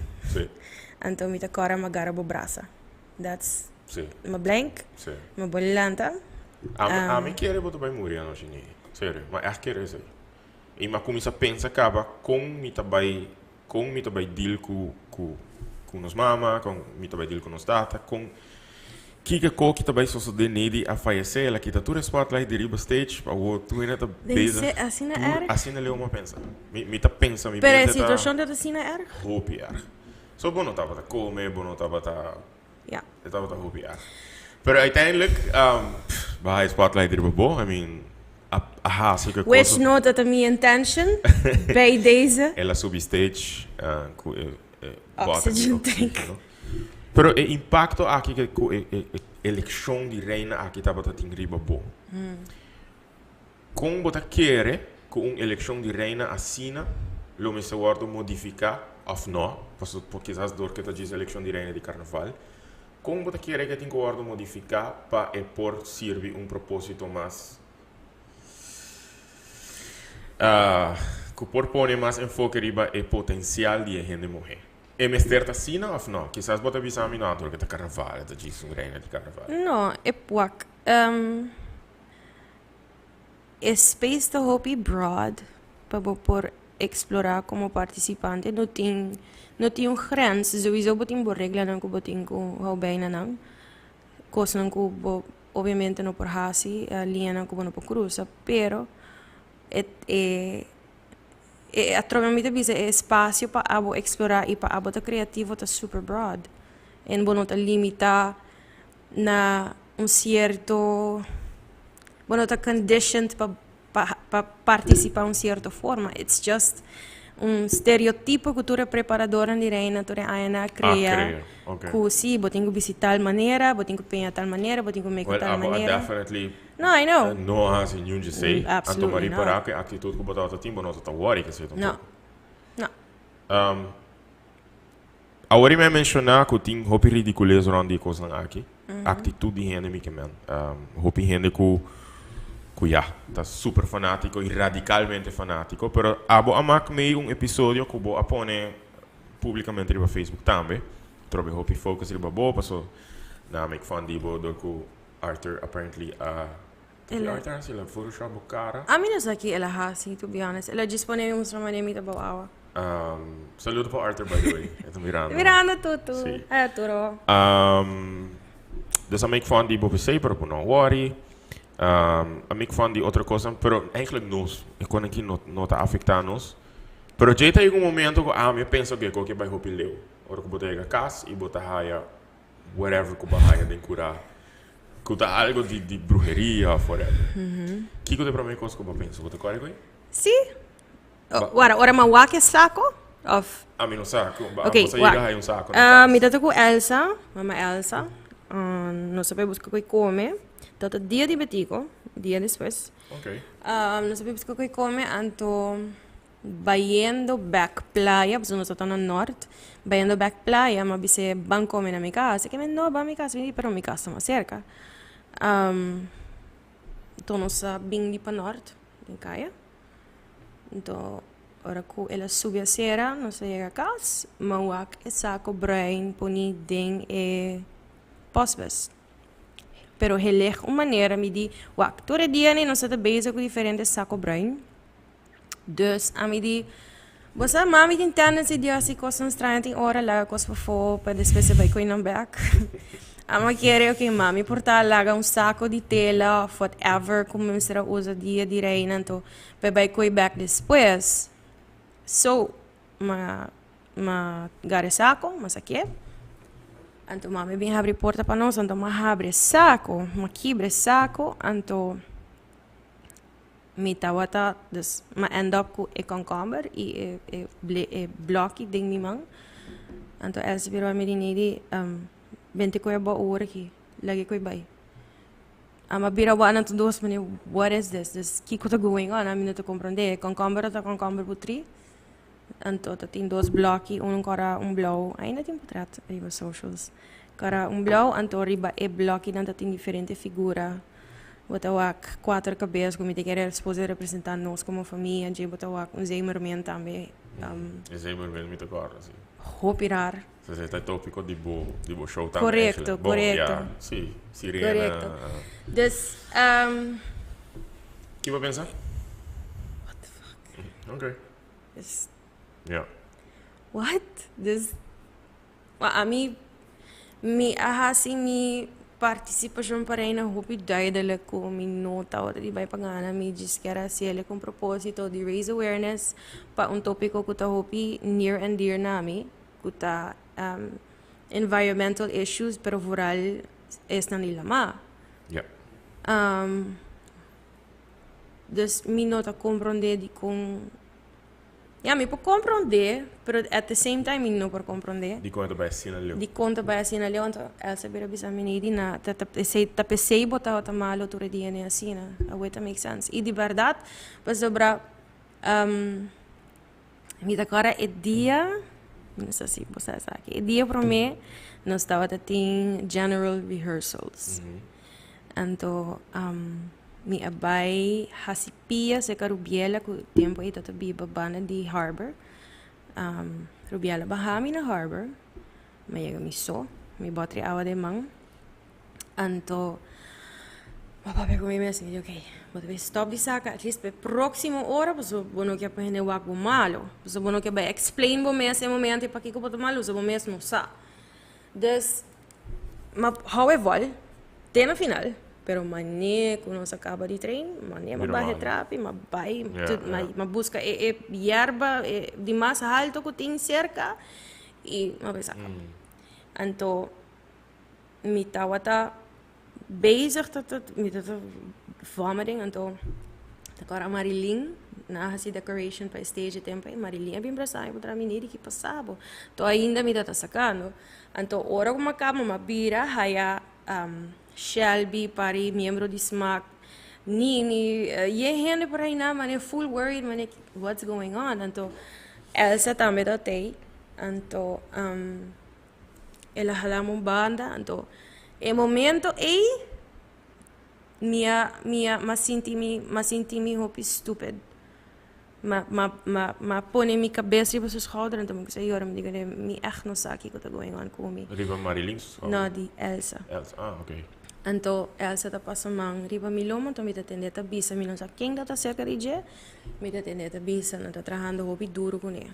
Anto mi ta kòrda mi a gara bo brasa. That's mi a blank, mi bo lanta. Ami kere bo ta bai muri anochi ni. Serio, mi a ègt kere esei. I mi a kuminsá pensa kaba kon mi ta bai, kon mi ta bai deal ku ku ku nos mama, kon mi ta bai deal ku nos tata, kon kiko koki ta bai sosodé Neidy a fayesé, el a kita tur e spotlight di riba stage, pa awor tur hende ta bezig. Asina erg? Asina leu mi a pensa. Mi mi ta pensa, mi Pero e mente ta. situashon tabata asina erg? Hopi erg. So bo no tabata kome, bo no tabata. Ja. E tabata hopi erg. Pero uiteindelijk, um, baha e spotlight riba bo. I mean, a, a hasi ke Which cosa. no tabata mi intention bij deze. El a subi stage uh, ku e, e boter di Oxygen tank. oxígeno. Pero e impacto aki ke ku e, e, e eleccion di reina aki tabata tin riba bo. Kon bo ta kere ku un elekshon di reina asina lo mester wòrdu modifiká òf nò? Pasobra kisas dor ku e ta djis elekshon di reina di karnaval. Kon bo ta kere ku e tin ku wòrdu modifiká pa e por sirbi un propósito mas ku por pone mas enfoke riba e potensial di e hende muhé? E mester ta asina òf nò? Kisas bo ta bisa mi nò, dor ku e ta karnaval e ta djis un reina di karnaval. No, e wak. E space ta hopi broad pa bo por explora como participante. No tin, no tin un grens. Sowieso bo tin bo reglanan cu bo tin cu hou bij na nan. Cosnan cu bo obviamente no por haci, liñanan cu bo no por cruza. Pero e, e, e atrobe mi ta bisa e espacio pa abo explora y pa abo ta creativo ta super broad. En bo no ta limita na un cierto, bo no ta conditioned pa pa pa participa un cierto forma. It's just un stereotipo cu tur e preparadornan di Reina tur e añanan a crea. A crea, ok. Cu si, bo tin cu bisti tal manera, bo tin cu peña tal manera, bo tin cu make Well, tal abo a manera. definitely No, I know. no a haci niun djesey. Anto Absolutely ma ripara not. cu e actitud cu bo tabata tin, bo no ta worry cu esey No. tampoco. No. Awor i mi a menshoná ku tin hopi ridikules rònt di e kosnan aki. Aktitut di hende mi ke men. Hopi hende ku. Ku ya, ta super fanátiko i radikalmente fanátiko, pero abo a mak mei un episodio ku bo a pone públikamente riba Facebook tambe. Trobe hopi focus riba bo, paso nan a make fun di bo dor ku Arthur apparently a El a. Arthur a hasi? El a photoshop bo kara? Ami no sa ki el a hasi, to be honest. El a djis pone mi mustra manera mi ta bou awa. Saludo pa Arthur by the way. E ta mirando. Mirando tutu. Sí. Ay Arturo. Dus a make fun di bo p'esei, pero bo no worry. A make fun di otro cosnan, pero eigenlijk nos, e con aki no, no ta afecta nos. Pero djei ta yega un momento cu ami a pensa, oke, cu aki bai hopi leu. Ora cu bo ta yega cas y bo ta haya whatever cu bo a haya den cura, cu ta algo di, di bruheria of whatever. Kico ta e prome cos cu bo a pensa? Bo ta corda cu ei? Sí. Ora, ora mi a wak e saco, of? Ami no sa, cu, Ok, bo sa wak. yega haya un saco na cas. Mi ta ta cu Elsa, mama Elsa. Nos a bai busca cu e come. Ta ta dia di Betico, dia despues. Ok. Nos a bai busca cu e come, anto bayendo bek playa, pasobra nos ta ta na nort, bayendo bek playa, mi a bis'é ban come na mi cas. E keme, no, ban mi cas, pero mi cas ta mas cerca. Anto nos a bin di pa nort, den caya. Anto ora ku el a subi asera nos a yega kas, mi a wak e sako bruin poni den e postbus. Pero helig un manera mi di, wak tur e dia nos a ta bezig ku diferente sako bruin. Dus ami di, bo sa mami tin tendency di hasi kosnan straño tin ora laga kos pafó pa despues e bai koe nan bek. Ami a kere ok mami por ta laga un sako di tela of whatever ku mi mester a usa dia di reina anto pa e bai koe bek despues. So m'a m'a gara e sako, m'a sakié. Anto mami a bin habri porta pa nos anto m'a habri e sako, m'a kibra e sako anto. Mi tabata, dus m'a end up ku e kònkòmber i e e ble e blòki den mi man. Anto Elsa bira mi di Neidy, bente koe bo awor aki, lag'e koe bai. Amo a bira wak nan tur dos manera, what is this? Dus kiko ta going on? Ami no ta komprondé. E kònkòmber ta kònkòmber putrí. Anto ta tin dos blòki, un kòrda un blou, ainda tin potrèt riba socials. Kòrda un blou, anto riba e blòkinan ta tin diferente figura. Bo ta wak kuater kabes ku mi ta kere despues di representá nos komo famia, dje bo ta wak un zeemermin tambe. E zeemermin mi ta kòrda, si. Hopi rar. Esei ta e tópiko di bo, di bo show tambe Korekto, eigenlijk. Bo, korekto. ya, si, sirena. Korekto. Dus, Ki bo a pensa? What the fuck? Oké. Dus. Ja. What? Dus, ma ami, mi a hasi mi partisipashon pa Reina hopi duidelijk ku mi no tabata di bai pa gana, mi djis kier a hasiel ku un proposito di raise awareness pa un topiko ku ta hopi near and dear na mi, ku ta environmental issues pero vooral esnan di lamá. Ja. Dus mi no ta komprondé dikon. Ya, mi por komprondé, pero at the same time mi no por komprondé. Dikon e ta bai asina leu? Dikon ta bai asina leu? Anto Elsa bira bisa mi, Neidy, na, ta ta p'esei, ta p'esei bo tabata malo tur e dia n'e asina. Awor ta make sense. I di bèrdat, pasobra mi ta kòrda e dia, mi no sa si bo sa esaki, e dia promé nos tabata tin general rehearsals. Anto mi a bai hasi pia serka Rubiela ku tempu ei ta biba banda di harbor. Rubiela baha mi na harbor, mi a yega mi so, mi botri awa den man. Anto mi a papia ku mi mes, mi di ok, bo ta bai stop di saka at least pa e proksimo ora pasobra bo no ke pa hende wak bo malu, pasobra bo no ke bai explain bo mes e momento ei pakiko bo ta malu, pasobra bo mes no sa. Dus, ma hou e vòl te na final, pero mane ku nos a kaba di train, mane m'a baha e trapi, m'a bai, m'a buska e e yerba e di mas halto ku tin serka i m'a bai saka. Anto mi tabata bezig ta ta mi ta ta vomiting anto ta kòrda Marilyn nan a hasi decoration pa e stage e tempo ei Marilyn a bin brasa mi puntra mi Neri ki pasa bo to ainda mi ta ta sakando anto ora ku mi a kaba mi a bira haya Shelby pari miembro di smaak Nini yen hende por ahi nan mane full worried mane what's going on anto Elsa tambe ta tei anto El a hala mi un banda, anto e momento ei Mi a, mi a, m'a sinti mi, m'a sinti mi hopi stupid. M'a, m'a, m'a, m'a pone mi kabes riba su schouder anto mi kuminsá yora, mi di kuné mi ègt no sa kiko ta going on ku mi. Riba Marilyn su schouder? No, di Elsa. Elsa, ah, ok. Anto Elsa ta pasa man riba mi lomba, anto mi ta tende e ta bisa, mi no sa ken ta ta serka di dje, mi ta tende e ta bisa, nan ta trahando hopi duru kuné.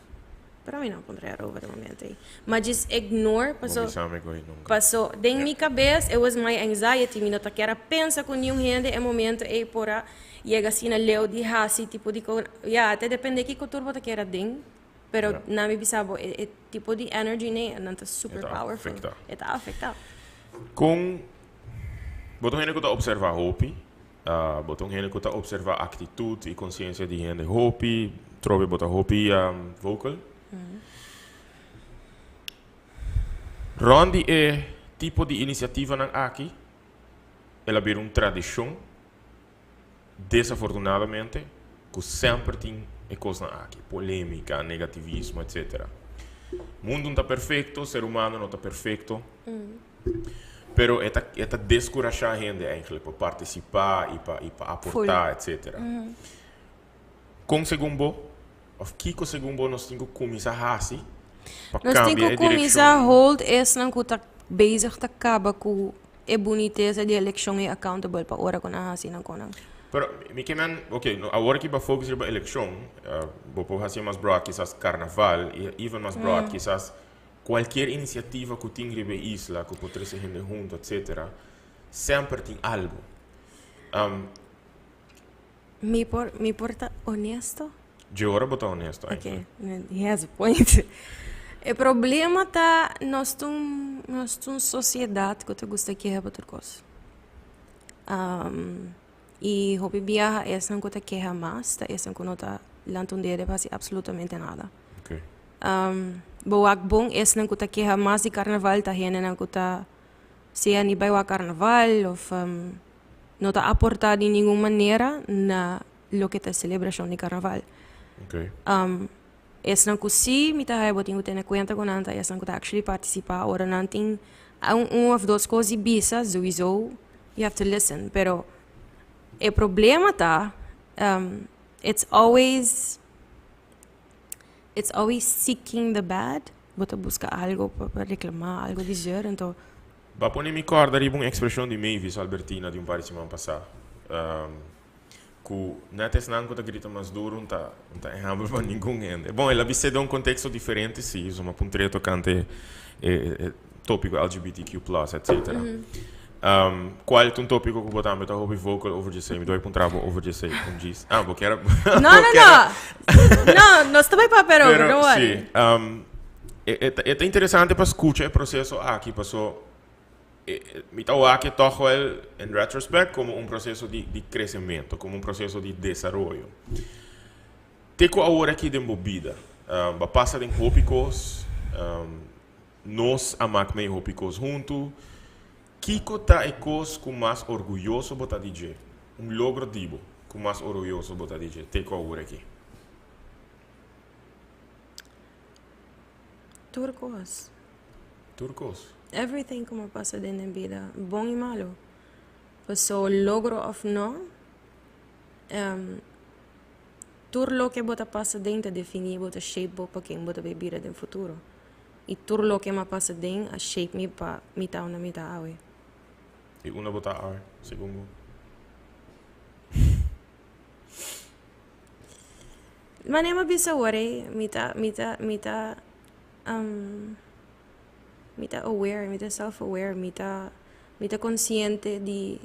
Pero mi no a puntra erover e momento ei. Ma djis ignore, Bo paso, bisa mi ku ei nunka. paso den Ja. mi kabes it was my anxiety, mi no ta kier a pensa ku niun hende e momento ei por a yega asina leu di hasi tipo di ko, ya, ta depende kiko tur bo ta kier a den, pero Ja. nan mi bisa bo e e tipo di energy nei nan ta E super ta powerful. afekta. E ta afekta. Kon bo ta un hende ku ta observa hopi? Bo ta un hende ku ta observá aktitut i konsiensia di hende hopi, trobe bo ta hopi vocal. Rònt di e tipo di inisiativanan aki, el a bira un tradishon, desafortunadamente, ku semper tin e kosnan aki, polémika, negativismo, etcétera. Mundu no ta perfekto, ser humano no ta perfekto. Pero e ta e ta deskurashá hende eigenlijk pa partisipá i pa i pa aportá etcetera. Kon segun bo òf kiko segun bo nos tin ku kuminsá hasi pa Nos tin kambia ku e kuminsá direkshon? hold esnan ku ta bezig ta kaba ku e bunitesa di elekshon i accountable pa ora ku nan hasi nan konan. Pero mi ke men, ok, no awor aki bo a focus riba elekshon, bo por hasi mas broad kisas karnaval i even mas broad kisas Cualkier iniciativa cu tin riba e isla cu por trece hende hunto etcetera, semper tin algo. Um. Mi por, mi por ta honesto? Dje ora bo ta honesto eigenlijk. Ok, he has a point. E problema ta nos ta un, nos ta un sociedad cu ta gusta keha pa tur cos. Um, y hopi biaha esnan cu ta keha mas ta esnan cu no ta lanta un dede pa haci absolutamente nada. Ok. Bo wak bon esnan ku ta keha mas di karnaval ta hendenan ku ta sea ni bai wak karnaval of no ta aportá di ningun manera na loke ta selebrashon di karnaval. Esnan ku sí mi ta haya bo tin ku tene kuenta ku nan ta esnan ku ta actually partisipá ora nan tin un of dos kos di bisa souiso you have to listen pero e problema ta it's always. It's always seeking the bad, bo ta buska algo pa pa reclama, algo di zeur, anto. Bo a pone mi corda riba un expresion di Mavis Albertina di un par di siman pasa, cu net esnan cu ta grita mas duro no ta no ta ehempel pa ningun hende. Bon, el a bis'é den un contexto diferente si, suma pa un treto tocante e e topico LGBTQ plus, etcetera. Cual ta un topico cu bo tambe ta hopi vocal over djesey? Mi ta bay puntra bo over djesey un djis. Ah, bo kier a No, no, no. No, nos ta bay papia erover, Pero, don't worry. si, e, e ta, e ta interesante pa scucha e proceso aki, paso e, mi ta wak e toch wel in retrospect como un proceso di, di crecemento, como un proceso di desaroyo. Te cu awor aki den bo bida, bo a pasa den hopi cos, Nos a mak mei hopi kos huntu. Kiko ta e kos ku mas orguyoso bo ta di dje? Un logro di bo ku mas orguyoso bo ta di dje te ku awor aki? Tur kos. Tur kos? Everything ku mi a pasa den den bida, bon i malu. Paso logro òf no, tur loke bo ta pasa den ta definí bo, ta shape bo pa ken bo ta bai bira den futuro. I tur loke m'a pasa den a shape mi pa mi ta unda mi ta awe. I unda bo ta awe, segun bo? Manera m'a bisa awor ei, mi ta, mi ta, mi ta, mi ta aware, mi ta self aware, mi ta, mi ta konsiente di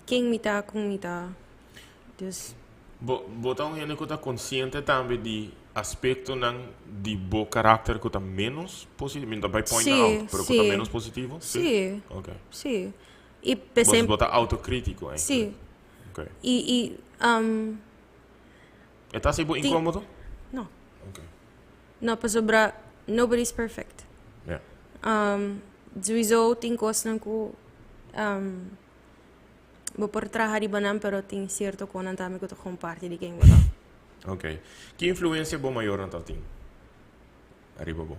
ken mi ta, kon mi ta. Dus. Bo, bo ta un hende ku ta konsiente tambe di aspektonan di bo karakter ku ta ménos positivo? Mi no ta bai point nan out, pero ku ta ménos positivo? Sí. Ok. Sí. I Bo, p'esei. bo ta autokritiko eigenlijk. Sí. Ok. I, i, E ta hasi bo inkómodo? No. Ok. No, pasobra nobody's perfect. Ja. Souiso tin kosnan ku. Bo por traha riba nan pero tin cierto conan tambe cu ta comparti di ken bo ta. Ok. Ki influencia bo mayornan ta tin ariba bo?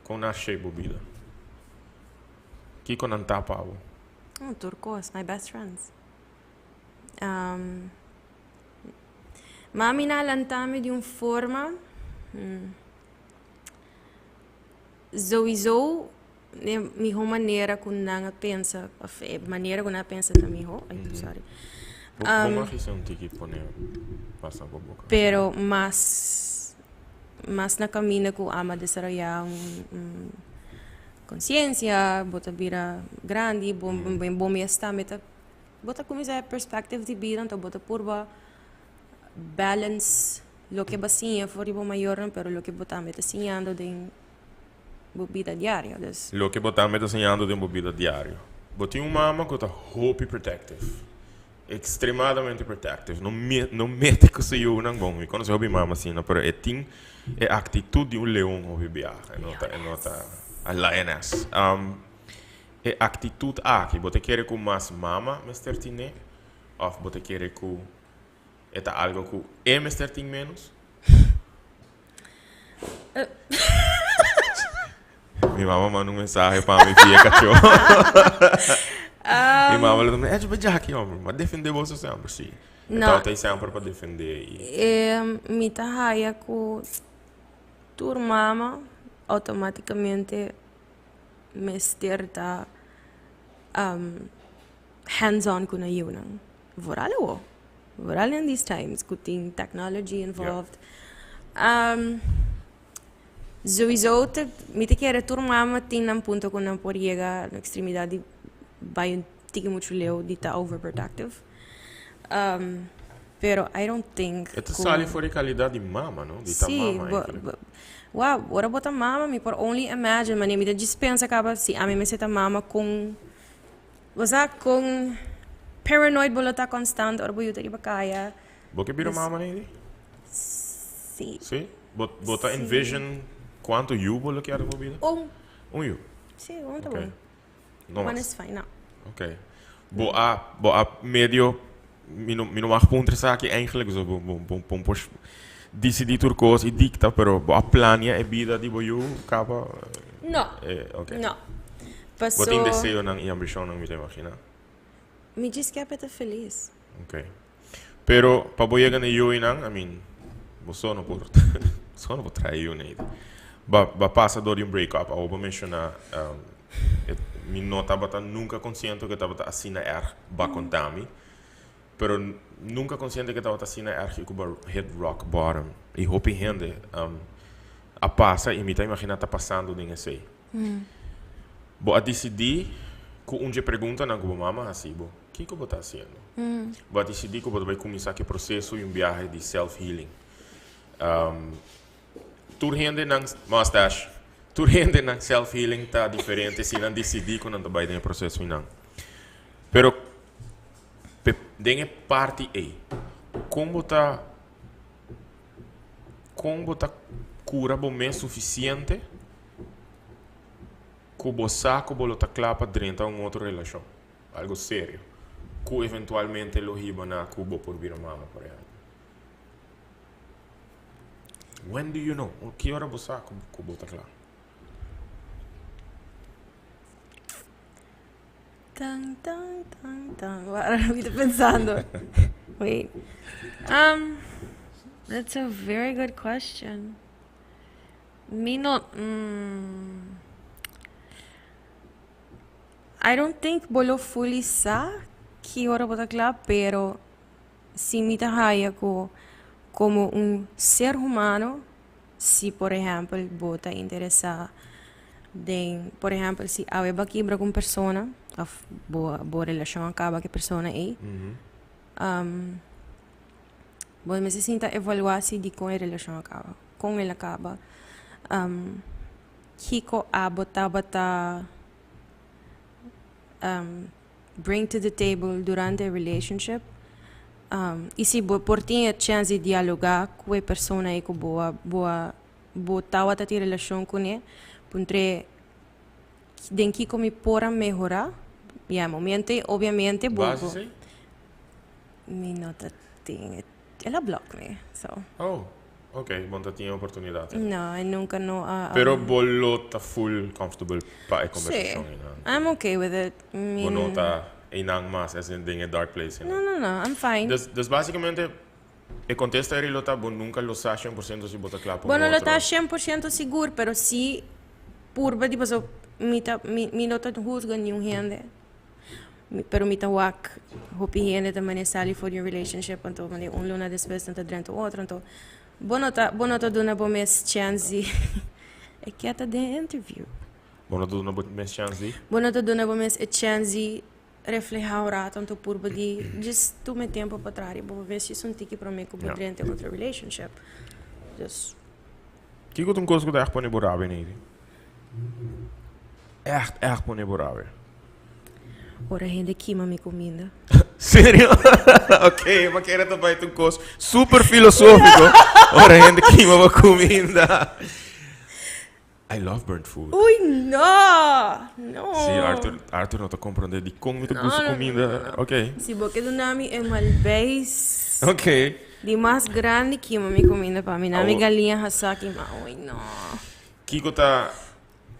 Con nan a shape bo bida? Kico nan ta pa bo? Oh, tur cos. My best friends. Mami nan a lanta mi di un forma sowieso e miho manera ku nan a pensa of e manera ku nan a pensa ta miho, ay sorry. Bo mag hisa un tiki pone mas na bo boka. Pero mas mas na kaminda ku amo a desaroyá un konsiensia, bo ta bira grandi, bo bo mes tambe ta bo ta kuminsá e perspective di bida, anto bo ta purba balance loke bo a siña for di bo mayornan, pero loke bo tambe ta siñando den bo bida diario, dus. Loke bo tambe ta siñando den bo bida diario. Bo tin un mama ku ta hopi protective, extremadamente protective, no no mete ku su yunan, bon mi konosé hopi mama asina, pero e tin e actitud di un leon hopi biaha, e no ta e no ta a lioness. E actitud aki bo ta kere ku mas mama mester tine of bo ta kere ku e ta algo ku e mester tin menos? Mi mama manda un mensahe pa mi via kachó. Mi mama lo ta, "Edge, jaki hombre, ma defende boso semper." Sí. E No. tabata ei semper pa defende i. Mi ta haya ku tur mama automaticamente mester ta hands on ku nan yiunan. Vooral awo. Vooral in these times ku tin technology involved. Sowieso te mi ta kere tur mama tin nan punto ku nan por yega na ekstremidat di bai un tiki muchu leu di ta overprotective. Pero I don't think E ta ku sali for di kalidat di mama no, di ta Sí, mama bo eigenlijk. bo wow, ora bo ta mama mi por only imagine manera mi ta djis pensa kaba si ami mester ta mama kon Bo sa kon paranoid bo lo ta constant ora bo yu ta riba kaya. Bo ke bira mama Nady? Si. Si? Bo bo ta envision kuantu yu bo lo kier den bo bida? Un. Un yu? Si, un ta Ok. bon. No One mas? is fine, no. Ok. Bo a bo a medio mi no mi no mag puntra esaki eigenlijk so bo bo bo bo por dicidi tur cos y dicta pero bo a plania e bida di bo yu caba? No. Eh, ok. No. Bo tin Paso. deseonan y ambicionnan mi ta imagina. Mi djis ke pa e ta feliz. Ok. Pero pa bo yega na e yuinan, I mean, bo so no por, so no por trae yu Nady. Ba ba pasa door di un break up. Awo bo menciona e mi no tabata nunca consciente cu e tabata asina erg ba conta mi. Pero nunca consciente cu e tabata asina erg y cu bo a hit rock bottom. Y hopi hende a pasa y mi ta imagina ta pasando den esey. Bo a disidí ku un dje preguntanan ku bo mama hasi bo, Kiko bo ta hasiendo? Bo a disidí ku bo ta bai kuminsá ku e proseso i un biahe di self-healing. Tur hende nan, mustache, tur hende nan self-healing ta diferente si nan disidí ku nan ta bai den e proseso einan. Pero den e parti ei, kon bo ta Kon bo ta kura bo mes sufisiente ku bo sa ku bo lo ta kla pa drenta un otro relashon, algu serio, ku eventualmente lo hiba na ku bo por bira mama, por ehèmpel? When do you know? Ki ora bo sa ku bo ta kla? Tan, tan, tan, tan. Wara, mi ta pensando. Wait. That's a very good question. Mi no, mm, I don't think bo lo fully sa ki ora bo ta kla, pero si mi ta haya ku komo un ser humano Si por ehèmpel bo ta interesá den, por ehèmpel si awe bo a kibra ku un persona òf bo bo relashon a kaba ku e persona ei, bo mester sinta evaluá si dikon e relashon a kaba, kon el a kaba, kiko abo tabata bring to the table durante e relationship y si bo por tin e chance di dialoga cu e persona ey cu bo a bo a bo tawata tin relacion cune puntr'e den kico mi por a mehora ya e momento ey obviamente bo Base esey? Mi no ta tin el a block mi so. Oh. Ok, bo no ta tin e oportunidat ei. No, e nunca no a. Pero bo lo ta full comfortable pa e conversacion Sí, einan? I'm okay with it. Bo no ta. einan mas, as in den e dark place. No, no, no, I'm fine. Dus basicamente, e contesta eri lo ta, bo nunca lo sa 100% si bo ta cla pa un Bo no lo otro. ta 100% sigur, pero si purba di paso mi ta mi mi no ta huzga niun hende, mi pero mi ta wak hopi hende ta mane sali for di un relationship anto mane un luna despues nan ta drenta un otro anto bo no ta bo no ta duna bo mes chance di e keta den interview. Bo no ta duna bo mes chance di? Bo no ta duna bo mes e chance di refleha un rato anto purba di djis tuma e tempo pa traha riba bo mes djis un tiki prome ku bo drenta otro relationship. Dus. Kiko ta un kos ku ta ègt pone bo rabia, Neidy? Ègt, ègt pone bo rabia. Ora hende kima mi kuminda. Serio? Ok, ma kere ta bai ta un kos super filosófiko. Ora hende kima bo kuminda. I love burnt food. Uy, no! No! Sí, Arthur, Arthur no ta comprende di con mi ta gusta no, comida. No, no. Ok. Si bo ke duna mi e malbeis. Ok. Di mas grandi kima mi comida pa mi. Na mi Awo. galiña hasá kima. Uy, no. Kiko ta,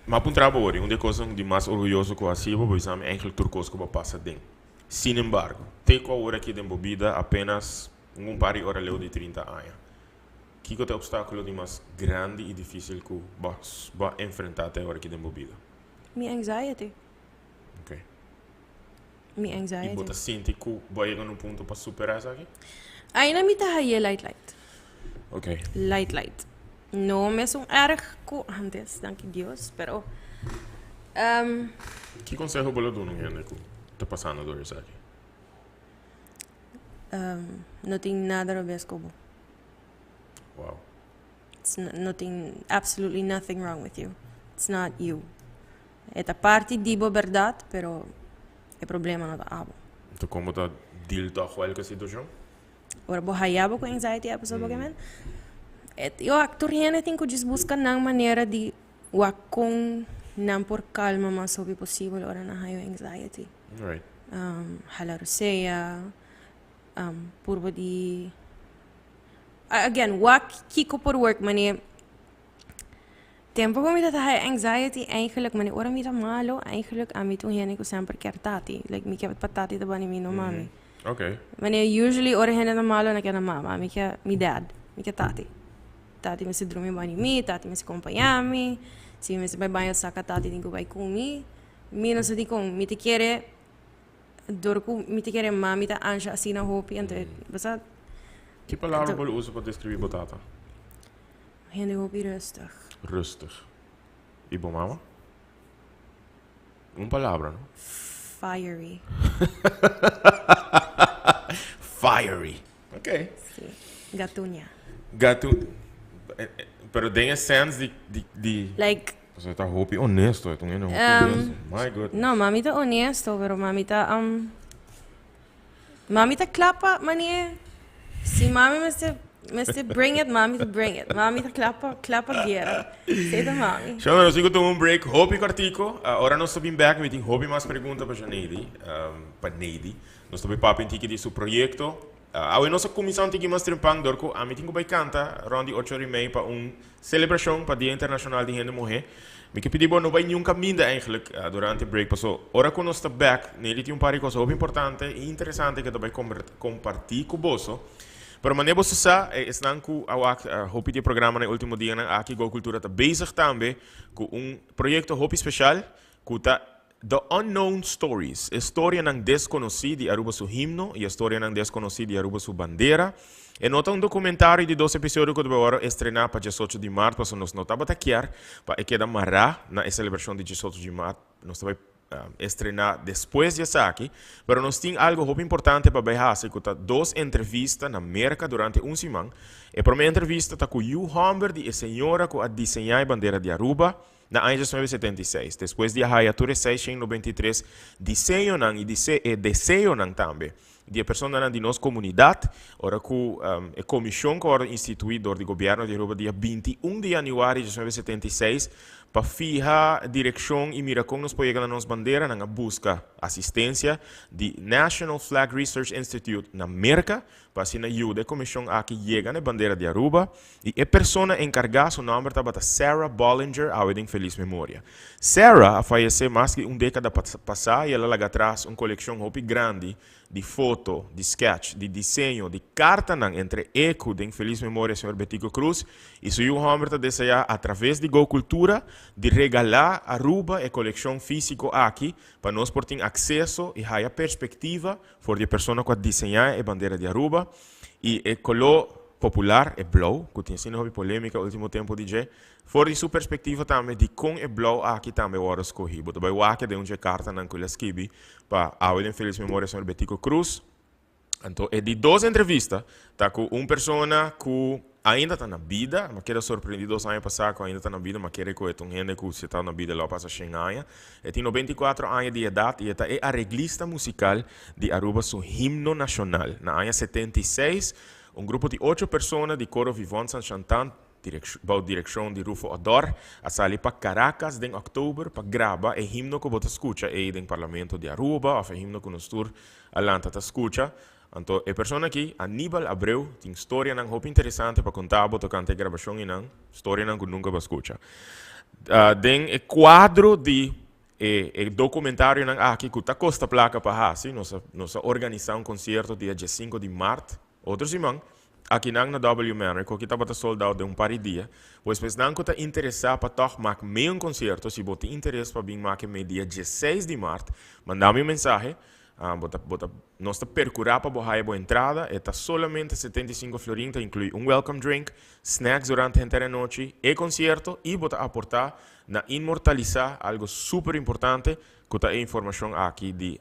m'a puntra bo ori, un di e kosnan di mas orguyoso ku hasi bo, bo bisa mi eigenlijk tur kos ku bo a pasa den. Sin embargo, te ku awor aki den bo bida apenas un par di ora leu di 30 aña. Kiko ta e obstákulo di mas grandi i difísil ku bo bo a enfrentá te awor aki den bo bida? Mi anxiety. Ok. Mi anxiety. I bo ta sinti ku bo a yega na un punto pa superá esaki? Ainda mi ta haye light light. Ok. Light light. No mesun erg ku antes, danki Dios, pero um. Ki konseho bo lo duna un hende ku ta pasando dor esaki? Um, no tin nada robes ku bo. Wow. It's nothing, absolutely nothing wrong with you. It's not you. E ta parti di bo berdad, pero e problema no ta abo. Enton kon bo ta deal toch wel ku e situashon? Ora bo haya bo ku anxiety episode bo ke men, et yo ak tur hende tin ku djis buska nan manera di wak kon nan por kalma mas hopi posibel ora nan haya anxiety. Right. Hala rosea, purba di again wak kiko por work mane tempo ku mi ta haya anxiety eigenlijk mane ora mi ta malo eigenlijk ami ta un hende ku semper kier tati like mi kier pa tati ta bani mi no mami mane usually ora hende ta malo nan kier nan mama ami kier mi dad mi kier tati tati mester drumi bani mi tati mester kompaña mi si mi mester bai baño saka tati tin ku bai ku mi mi no sa dikon mi ta kere Dor ku mi ta kere mami ta ansha asina hopi, anto e bo sa. Ki palabra bo lo usa pa deskribí bo tata? Hende hopi rustig. Rustig. I bo mama? Un palabra, no? Fiery. Fiery. Ok. Si. Gatuña. Gatu. Pero den e sens di, di, di. Like. Pasobra e ta hopi honesto, e ta un hende hopi honesto. My goodness. No, mami ta honesto, pero mami ta, mami ta kla pa manie. Si mami mester, mester bring it, mami ta bring it. Mami ta kla pa, kla pa guera. Esei ta mami. Shona, nos tin ku tuma un break hopi kòrtiku. Ora nos ta bin bèk, mi tin hopi mas pregunta pa Janeidy, pa Neidy. Nos ta bai papia un tiki di su proyekto. Awe nos a kuminsá un tiki mas trempan dor ku ami tin ku bai kanta rònt di ocho ora i mei pa un selebrashon pa Dia Internashonal di Hende Muhé. Mi ke pidi bo no bai niun kaminda eigentlik durante break paso ora ku nos ta bèk Nelly tin un par di kos hopi importante i interesante ke ta bai kompartí ku boso. Pero manera boso sa esnan ku a wak hopi di e programanan e ultimo dianan aki Go Cultura ta bezig tambe ku un proyekto hopi speshal ku ta The Unknown Stories, e storianan deskonosí di Aruba su himno i e storianan deskonosí di Aruba su bandera. E no ta un dokumentario di dos episodio ku ta bai wòrdu estrená pa diesocho di mart pasobra nos no tabata kier pa e keda mará na e selebrashon di diesocho di mart. Nos ta bai estrená despues di esaki, pero nos tin algu hopi importante pa bai hasi ku ta dos entrevista na Merka durante un siman. E promé entrevista ta ku yu hòmber di e señora ku a diseñá e bandera di Aruba, Na aña 1976, despues di a haya tur e 693 diseñonan i e deseonan tambe. di e personanan di nos comunidad, ora cu e comision cu a wordo institui door di gobierno di Aruba dia 21 di januari 1976 pa fiha direccion y mira con nos por yega na nos bandera, nan a busca asistencia di National Flag Research Institute na Merca pa asina yuda e comision aki yega na e bandera di Aruba. Y e persona encarga su nomber tabata Sarah Bollinger, awe den feliz memoria. Sarah a fayece mas di un decada pasa y el a laga atras un coleccion hopi grandi di foto, di sketch, di diseño, di cartanan entre e cu den feliz memoria señor Betico Croes y su yu homber ta desea a traves di Go Cultura di regala Aruba e coleccion fisico aki pa nos por tin acceso y haya perspectiva for di e persona cu a diseña e bandera di Aruba y e color popular, e blauw, cu tin asina hopi polemica ultimo tempo di dje, for di su perspectiva tambe di con e blauw aki tambe worde scogi. Bo ta bay wak den un dje cartanan cu el a skibi pa awe den feliz memoria señor Betico Croes. Anto e di dos entrevista ta cu un persona cu ainda ta na bida, mi a keda sorprendi dos aña pasa cu ainda ta na bida, mi a kere cu e ta un hende cu si e ta na bida lo a pasa shen aña. E tin 94 aña di edad y e ta e areglista musical di Aruba su himno nacional. Na aña 76 un grupo di ocho persona di Coro Vivon San Chantan, bou direccion di Rufo Odor, a sali pa Caracas den october pa graba e himno cu bo ta scucha ey den Parlamento di Aruba of e himno cu nos tur a lanta ta scucha. Anto e persona aki, Aníbal Abreu, tin storianan hopi interesante pa conta bo tocante e grabacion eynan, storianan cu nunca bo a scucha. Den e cuadro di e documentarionan aki cu ta costa placa pa haci, nos a nos a organisa un concierto dia diescinco di maart, otro siman, akinan na W Manor, cu aki tabata sold out den un par di dia. Pues pa esnan cu ta interesa pa tog mak mee un concierto, si bo tin interes pa bin make mee dia diesseis di maart, manda mi un mensahe. Bo ta bo ta nos ta percura pa bo haya bo entrada, e ta solamente 75 florin, ta inclui un welcome drink, snacks durante henter e anochi, e concierto y bo ta aporta na inmortalisa algo super importante cu ta e informacion aki di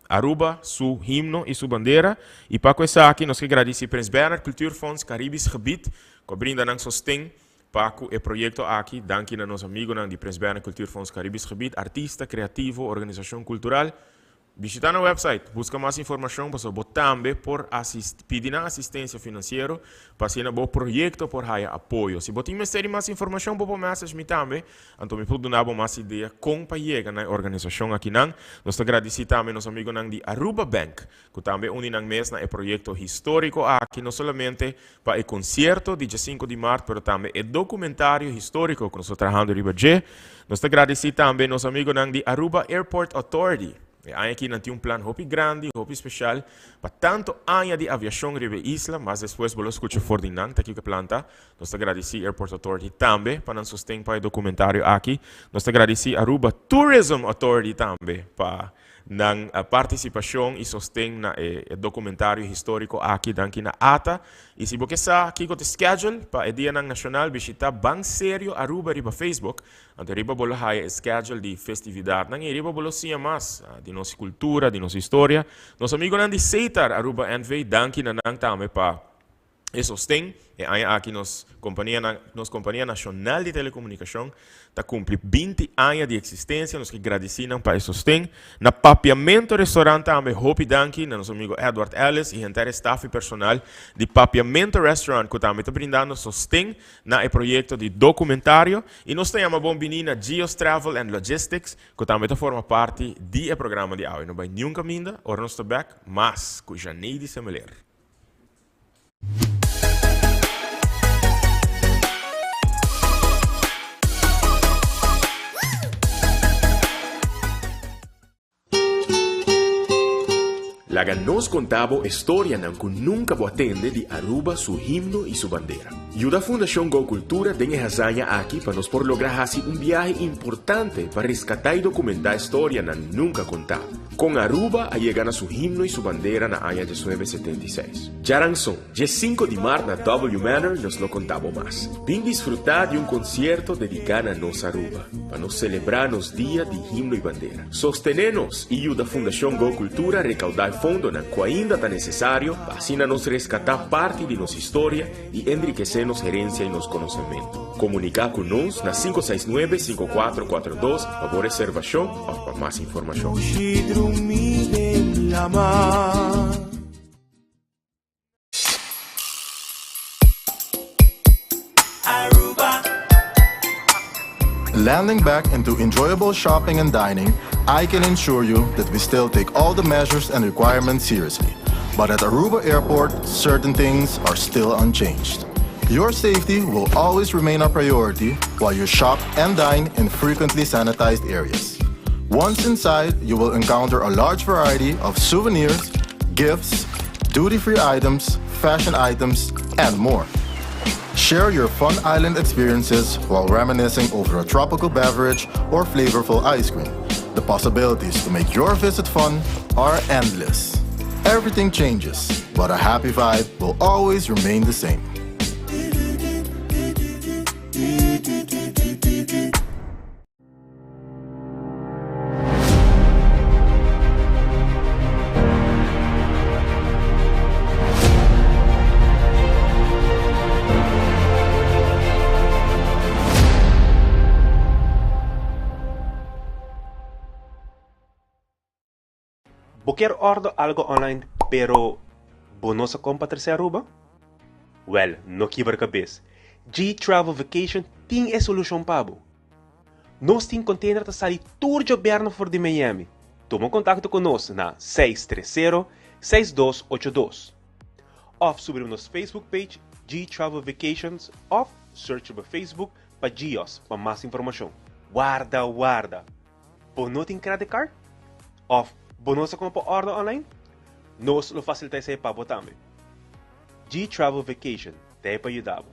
Aruba, su himno y su bandera. Y pa cu esaki nos ke gradici Prins Bernhard Cultuurfonds Caribisch Gebied cu a brinda nan sosten pa cu e proyecto aki. Danki na nos amigonan di Prins Bernhard Cultuurfonds Caribisch Gebied, artista, creativo, organisacion cultural. Bishita nan website, busca mas informacion pasobra bo tambe por pidi nan asistencia financiero pa asina bo proyecto por haya apoyo. Si bo tin mester di mas informacion bo por message mi tambe, anto mi por duna bo mas idea con pa yega na e organisacion akinan. Nos ta gradici tambe nos amigonan di Aruba Bank cu tambe uni nan mes na e proyecto historico aki, no solamente pa e concierto di djacinco di maart pero tambe e documentario historico cu nos ta trahando riba dje. Nos ta gradici tambe nos amigonan di Aruba Airport Authority. E aña aki nan tin un plan hopi grandi, hopi special pa tanto aña di aviacion riba e isla, mas despues bo lo scucha for di nan ta kico e plan ta. Nos ta gradici Airport Authority tambe pa nan sosten pa e documentario aki. Nos ta gradici Aruba Tourism Authority tambe pa nan participacion y sosten na e documentario historico aki. Danki na ata. Y si bo ke sa kico ta schedule pa e dianan nacional, bishita Ban Serio Aruba riba Facebook. Anto riba bo lo haya e schedule di festividadnan y riba bo lo siña mas di nos cultura, di nos historia. Nos amigonan di Setar Aruba NV, danki na nan tambe pa e sosten. E aña aki nos compania nos compania nacional di telecomunicacion ta cumpli 20 aña di existencia. Nos ke gradici nan pa e sosten. Na Papiamento Restaurant tambe hopi danki na nos amigo Edward Ellis y henter e staff y personal di Papiamento Restaurant cu tambe ta brindando sosten na e proyecto di documentario. Y nos ta yama bon bini na Gios Travel and Logistics cu tambe ta forma parti di e programa di awe. No bay niun caminda, ora nos ta bek mas cu Janeidy Semeleer. Laga nos conta bo e storianan cu nunca bo a tende di Aruba su himno y su bandera. Yuda Fundacion Go Cultura den e hazaña aki pa nos por logra haci un biahe importante pa rescata y documenta e storianan nunca conta. Con Aruba a yega na su himno y su bandera na aña 1976. Djaranson, 5 di maart na W Manor nos lo conta bo mas. Bin disfruta di un concierto dedica na nos Aruba, pa nos celebra nos dia di himno y bandera. Sostene nos y yuda Fundacion Go Cultura recauda e fondonan cu ainda ta necesario pa asina nos rescata parti di nos historia y enriquece nos herencia y nos conocemento. Comunica cu nos na 569 5442 pa bo reservacion of pa mas informacion. Landing back into enjoyable shopping and dining, I can ensure you that we still take all the measures and requirements seriously. But at Aruba Airport, certain things are still unchanged. Your safety will always remain a priority while you shop and dine in frequently sanitized areas. Once inside, you will encounter a large variety of souvenirs, gifts, duty-free items, fashion items, and more. Share your fun island experiences while reminiscing over a tropical beverage or flavorful ice cream. The possibilities to make your visit fun are endless. Everything changes, but a happy vibe will always remain the same. Bo kier ordo algo online pero bo no sa kon pa trece Aruba? Wel, no kibra cabes. G-Travel Vacation tin e solucion pa bo. Nos tin container ta sali tur djoberno for di Miami. Tuma contacto cu nos na seis tres sero, seis dos ocho dos. Of subi riba nos Facebook page G-Travel Vacations of search riba Facebook pa Gios pa mas informacion. Warda warda! Bo no tin credit card? Of bo no sa con pa order online? Nos lo facilita esey pa bo tambe. G-Travel Vacation ta e pa yuda bo.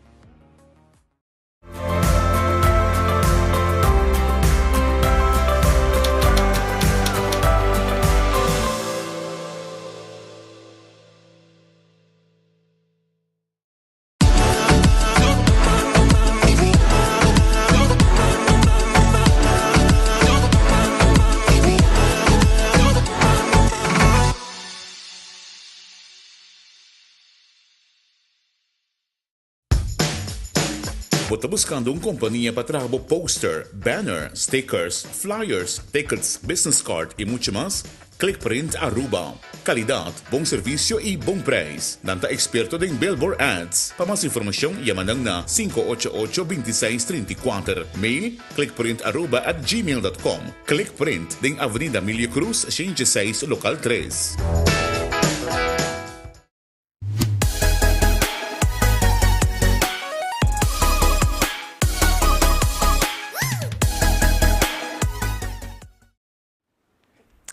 Bo ta buscando un compania pa traha bo poster, banner, stickers, flyers, tickets, business card y mucho mas? Clickprint Aruba. Calidad, bon servicio y bon prijs. Nan ta experto den billboard ads. Pa mas informacion yama nan na sinku ocho ocho bintiseis trinta i kuater. Mail, clickprintaruba at gmail dot com. Clickprint, den Avenida Emilio Cruz, shen seis, local tres.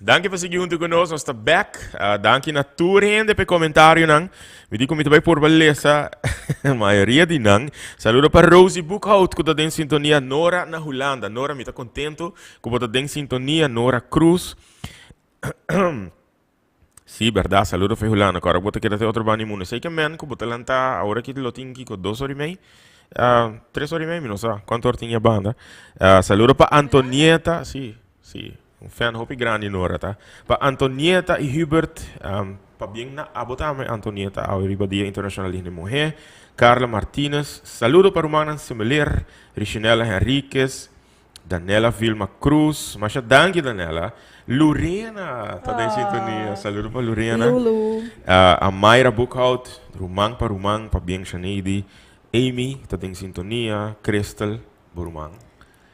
Danki pa sigui huntu ku nos, nos ta back. Uh, danki na tur hende pe komentarionan. Mi di ku mi ta bai purba lesa mayoria di nan. Saludo pa Rosie Boekhout ku ta den sintonia. Nora na Hulanda. Nora, mi ta kontento ku bo ta den sintonia. Nora Cruz. Sí, berdad. Saludo fe Hulanda. Kora bo ta keda te otro banda di mundo. Sei ke men ku bo ta lanta awor aki lo tin kiko dos ora i mei. Uh, tres ora i mei, mi no sa kuantu ora tin e banda. Uh, saludo pa Antonieta. Sí, sí. Un fan hopi grandi Nora ta. Pa Antonieta i Hubert. Um, pabien na abo tambe Antonieta awe riba Dia Internacional di Hende Muhé. Carla Martinez. Saludo pa rumannan Semeler, Richinella Henriquez, Danella Vilma Cruz, masha danki Danella. Lurena ta den sintonia. Saludo pa Lurena. Lulu. Uh, Amaira Boekhout, ruman pa ruman, pabien Shaneidi. Amy ta den sintonia. Crystal, bo ruman.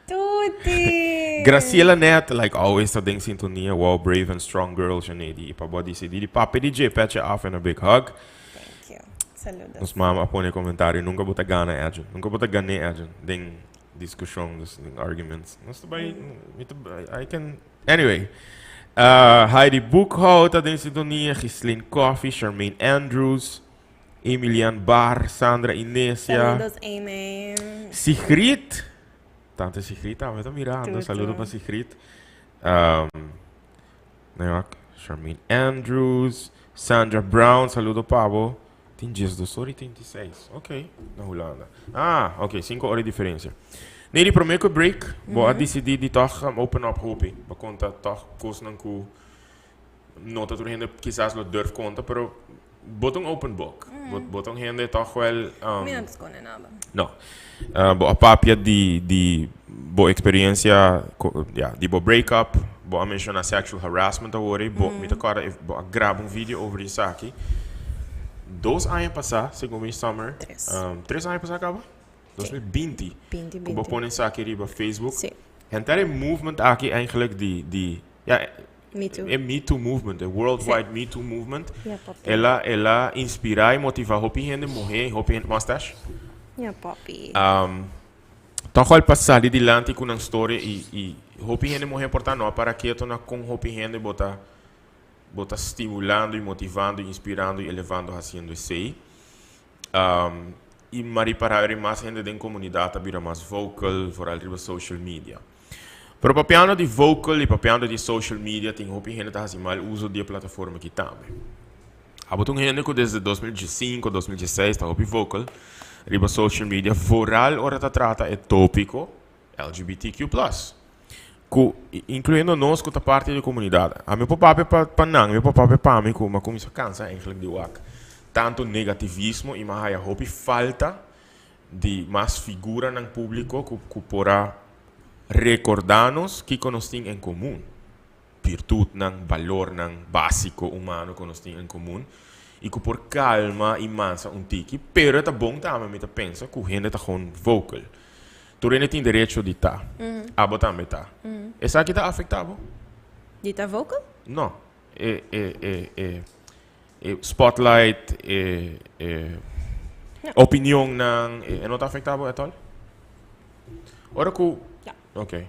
Tuti! Graciela Net, like always, ta den sintonia. Wow, brave and strong girl, Shaneidi. Y pa bo a dicidi di papia di dje, petje af en a big hug. Thank you. Saludos. Nos mama a pone comentario, nunca bo ta gana, Edjean. Nunca bo ta gane, Edjean, den Discusion, dus arguments. Nos ta bai, mi ta, I can, anyway. Heidi Boekhout ta den sintonia, Ghislaine Coffey, Charmaine Andrews, Emilian Bar, Sandra Inesia. Saludos, Amy. Sigrid, tante Sigrid tambe ta mirando. Tutu. Saludo pa Sigrid. Um, nee, wak, Charmaine Andrews, Sandra Brown, saludo pa bo. Tin diesdos ora i trinta i seis. Ok, na Hulanda. Ah, ok, sinku ora di diferensia. Nee, di promé ku e break, bo a disidí di tòg open up hopi. Bo konta tòg kosnan ku no ta tur hende kisas lo durf konta, pero bo ta un open book. Bo, bo ta un hende tòg wèl. Mi no ta skonde nada. No. Bo a papia di, di bo eksperensia, ya, di bo break up. Bo a menshoná sexual harassment awor ei. Bo, mi ta kòrda e bo a graba un video over di esaki dos aña pasá, segun mi, summer. Tres. Tres aña pasá kaba? 2020. 20, Ku bo 20. pone esaki riba Facebook. Sí. Henter e movement aki eigenlijk di, di, ja, Me Too. e Me Too movement, e worldwide Me Too movement. Ja, papi. El a, el a inspirá i motivá hopi hende muhé, hopi hende, mustache. Ja, papi. Toch al pa sali dilanti ku nan storia i, i hopi hende muhé por ta no a para keto na kon hopi hende bo ta, bo ta stimulando i motivando i inspirando i elevando hasiendo esei. I m'a ripará eri mas hende den komunidat a bira mas vocal, vooral riba social media. Pero papiando di vocal i papiando di social media tin hopi hende ta hasi mal uso di e plataforma aki tambe. Abo ta un hende ku desde 2015, 2016 ta hopi vocal riba social media, vooral ora ta trata e tópiko LGBTQ plus. Ku inkluyendo nos ku ta parti di komunidat. Ami por papia pa pa nan, mi por papia pa mi ku m'a kuminsá kansa eigenlijk di wak tantu negativismo i m'a haya hopi falta di mas figuranan públiko ku ku por a rekordá nos kiko nos tin en komun. Virtutnan, balornan básiko humano ku nos tin en komun i ku por kalma i mansa un tiki, pero e ta bon tambe mi ta pensa ku hende ta gewoon vocal. Tur hende tin derecho di ta. Abo tambe ta. Esaki ta afektá bo? Di ta vocal? No. E e e e e spotlight, e e opinionnan, e no ta afektá bo at all? Ora ku. No. Ok.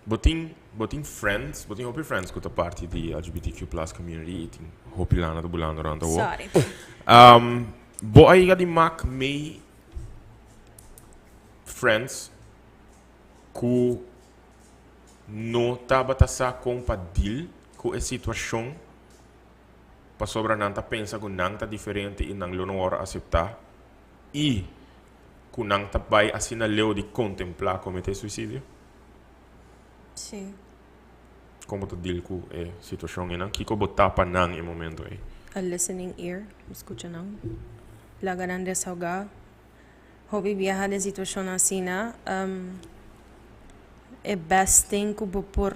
Bo tin bo tin friends, bo tin hopi friends ku ta parti di LGBTQ plus community i tin hopi lana ta bulando rond awor. Sorry. Bo a yega di mak mei friends ku no tabata sa kon pa deal ku e situashon pasobra nan ta pensa ku nan ta diferente i nan lo no wòrdu aseptá i ku nan ta bai asina leu di kontemplá kometé suisidio? Sí. Kon bo ta deal ku e situashon einan? Kiko bo ta pa nan e momento ei? A listening ear, mi skucha nan. Laga nan desahogá. Hopi biaha den situashonnan asina, e best thing ku bo por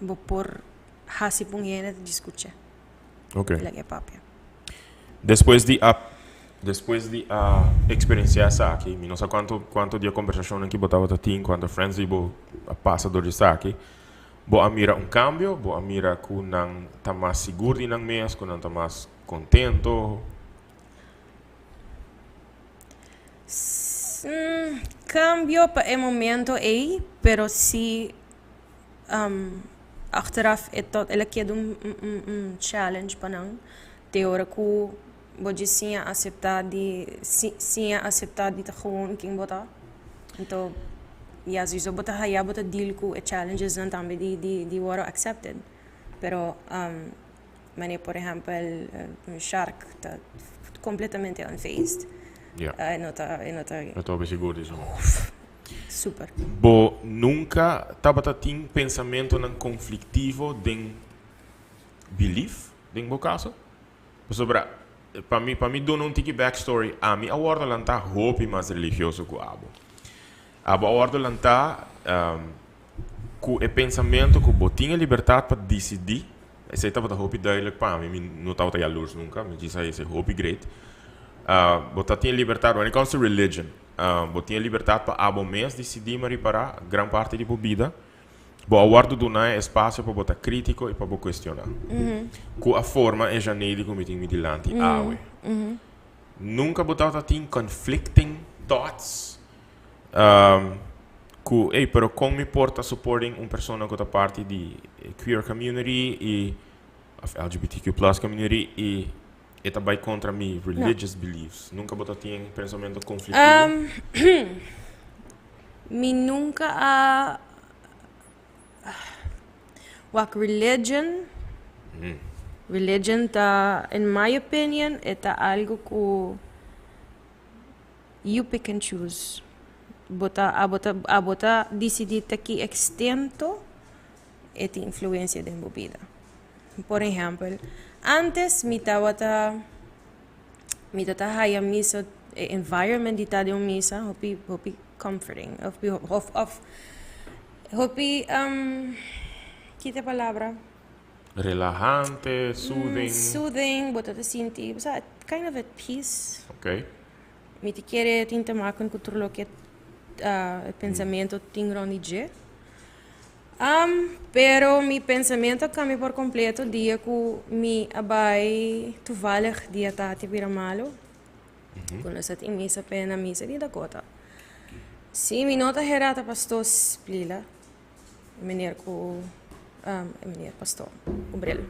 bo por hasi pa un hende ta djis skuch'é. Ok. Laga e papia. Despues di a despues di a experiencia esaki, mi no sa cuanto cuanto di e conversacionnan ki bo tabata tin, cuanto friends di bo a pasa door di esaki, bo a mira un cambio? Bo a mira cu nan ta mas sigur di nan mes, cu nan ta mas contento? Cambio pa e momento ey, pero si achteraf e tot el a keda un un challenge pa nan te ora ku bo dje siña aseptá di siña aseptá di ta gewoon ken bo ta anto ya sowieso bo ta haya bo ta deal ku e challenges nan tambe di di di wòrdu accepted pero manera por ehèmpel un shark ta kompletamente unfazed e no ta e no ta No ta hopi sigur di su mes. Super. Bo nunca tabata tin pensamentonan conflictivo den belief, den bo caso? Pasobra, pa mi, pa mi duna un tiki backstory, ami a wordo lanta hopi mas religioso cu abo. Abo a wordo lanta cu e pensamento cu bo tin e libertad pa dicidi, esey tabata hopi duidelijk pa mi, mi no tabata jaloers nunca, mi djis a esey hopi great. Bo ta tin e libertad, when it comes to religion, Bo tin e libertat pa abo mes disidí ma ripará gran parti di bo bida. Bo a wòrdu duná e espasio pa bo ta krítiko i pa bo kuestioná. Ku a forma e Janeidy ku mi tin mi dilanti awe. Nunka bo tabata tin conflicting thoughts ku, ey, pero kon mi por ta supporting un persona ku ta parti di e queer community i òf LGBTQ plus community i E ta bai kontra mi religious beliefs. Nunka bo ta tin pensamentu konfliktivo? Mi nunka a wak religion. Religion ta, in my opinion, e ta algu ku you pick and choose. Bo ta, abo ta, abo ta disidí ta ki ekstento e tin influensia den bo bida. Por ehèmpel, ántes mi tabata mi ta ta haya misa e environment di ta den un misa hopi hopi comforting hopi òf òf hopi ki ta e palabra? Relahante, soothing. Soothing, bo ta ta sinti bo sa kind of at peace. Ok. Mi ta kere tin te maken ku tur loke e pensamentu tin rond di dje. Pero mi pensamentu a kambia por kompleto dia ku mi a bai toevallig dia tati bira malu. Ku nos a tin misa p'e na misa di Dakota. Si mi no ta hera ta pastor Splila, meneer ku e meneer pastor ku bril.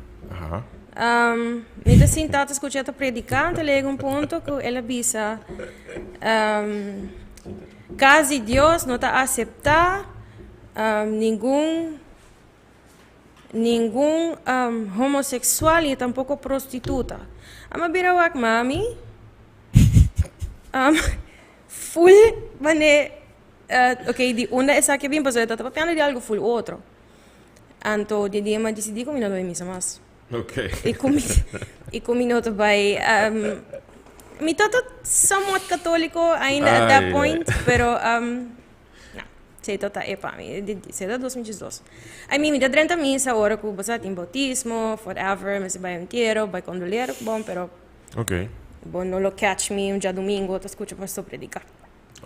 Mi ta sinta ta skucha e ta prediká, ta llega un punto ku el a bisa kas di Dios no ta aseptá ningun ningun homoseksual ni tampoko prostituta. A mi a bira wak mami ful mane ok di unda esaki a bin pasobra e ta papiando di algu ful otro. Anto di dia mi a disidí ku mi no ta bai misa mas. Ok. I ku mi i ku mi no ta bai mi ta ta somewhat katóliko ainda at that point pero no esei ta ta e pa mi esei ta 2012. I mean mi ta drenta misa ora ku bo sa tin boutismo of whatever mester bai entiero bai kondolera ku bon pero Ok. bo no lo catch mi un djadumingo ta skucha pastor prediká.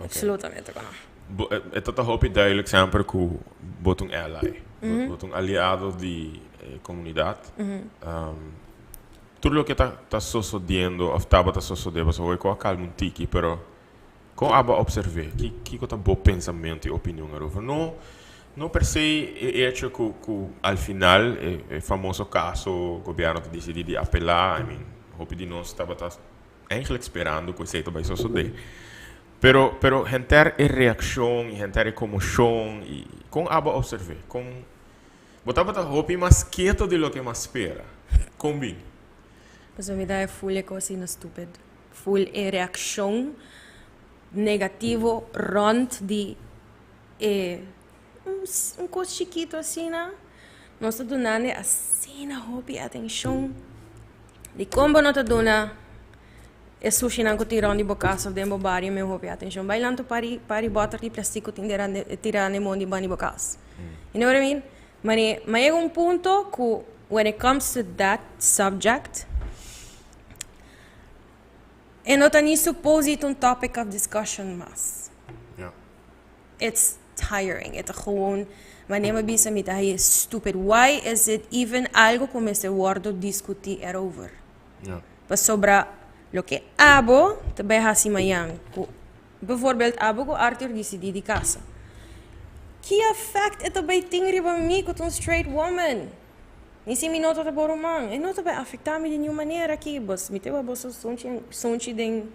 Absolutamente ku no. Bo, e ta ta hopi duidelijk semper ku bo ta un ally. Bo ta un aliado di e komunidat. Tur loke ta ta sosodiendo òf tabata sosodé, pasobra hoy ku a kalma un tiki, pero kon abo a opserv'é? Ki kiko ta bo pensamentu i opinion arover? No no per se e echo ku ku al final e e famoso kaso gobièrnu ta disidí di apelá, I mean, hopi di nos tabata Eigenlijk sperando ku esei ta bai sosodé. Pero, pero henter e reakshon i henter e komoshon i kon abo a opserv'é? Kon bo tabata hopi mas keto di loke m'a spera? Kon bin? Pasobra mi ta e ful e kos asina stupid. Ful e reakshon negativo rònt di e un kos chikitu asina. Nos ta dunando e asina hopi atenshon. Dikon bo no ta duna e sushinan ku tin rònt di bo kas òf den bo bario men hopi atenshon? Bai lantu pari pari bòter di plastik ku tin tirá den mondi banda di bo kas. You know what I mean? Mane, ma yega un punto ku when it comes to that subject, e no ta ni supose di ta un topic of discussion mas. It's tiring. E ta gewoon, wanneer mi bisa mi ta haye stupid. Why is it even algo ku mester wordo diskutí erover? Ja. Pasobra loke abo ta bai hasi mañan ku bijvoorbeeld abo ku Arthur disidí di kasa. Ki effect e ta bai tin riba mi ku ta un straight woman? Ni si mi no ta ta bo ruman, e no ta bai afektá mi di niun manera aki. Bos mi ta wak boso sunchi sunchi den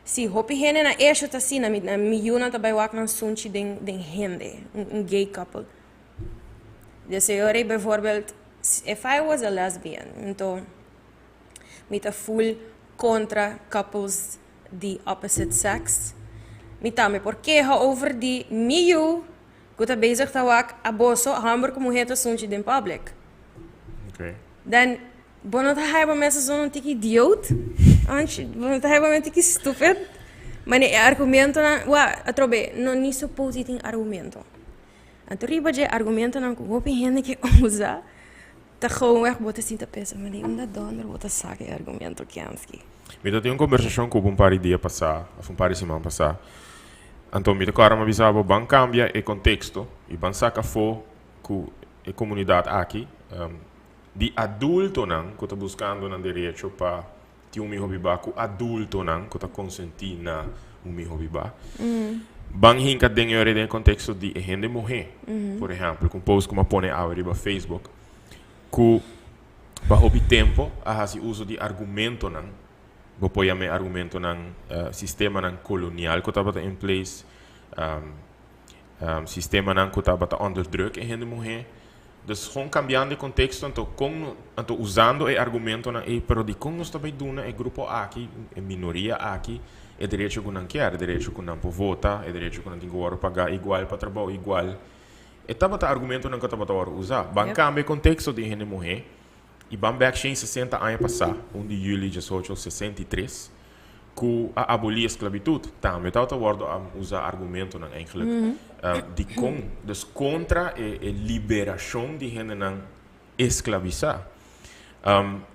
Si hopi hende na esho ta asina, mi mi yunan ta bai wak nan sunchi den den hende, un un gay couple. Des e ora ei bijvoorbeeld, if I was a lesbian, anto mi ta full kontra couples di opposite sex. Mi tambe por keha over di mi yu ku ta bezig ta wak aboso hòmber ku muhé ta sunchi den public. Okay. Dan Bo no ta haya bo mes asun un tiki idioot? Anchi, bo no ta haya bo mes un tiki stupid? Mane e argumentonan, wa, atrobe, no ni suppose tin argumento. Anto riba dje argumentonan ku hopi hende ke usa, ta gewoonweg bo ta sinta pensa, mane unda dònder bo ta saka e argumento kenski? Mi ta tin un kombersashon ku bo un par di dia pasá, òf un par di siman pasá. Anto mi ta kòrda mi a bisa bo, ban kambia e konteksto i ban saka afó ku e komunidat aki Di adultonan ku ta buskando nan derecho pa tin un miho bibá ku adultonan ku ta konsentí na un miho bibá. Ban hinka den e ora den e konteksto di e hende muhé, por ehèmpel, ku un post ku mi a pone awe riba Facebook, ku pa hopi tempu a hasi uso di argumentonan, bo por yama e argumentonan sistemanan kolonial ku tabata in place, Sistemanan ku tabata onderdruk e hende muhé. Dus gewoon kambiando e konteksto anto kon anto usando e argumentonan ei pero dikon nos ta bai duna e grupo aki, e minoria aki e derecho ku nan kier, e derecho ku nan por vota, e derecho ku nan tin ku wòrdu pagá igual pa trabou igual. E tabata argumentonan ku tabata wòrdu usá. Ban kambia e konteksto di e hende muhé i ban bèk 160 aña pasá, un di yüli 1863. Ku a abolí e sklabitut. Tambe tabata wòrdu a usa argumentonan eigenlijk dikon, dus kontra e e liberashon di hendenan esklabisá.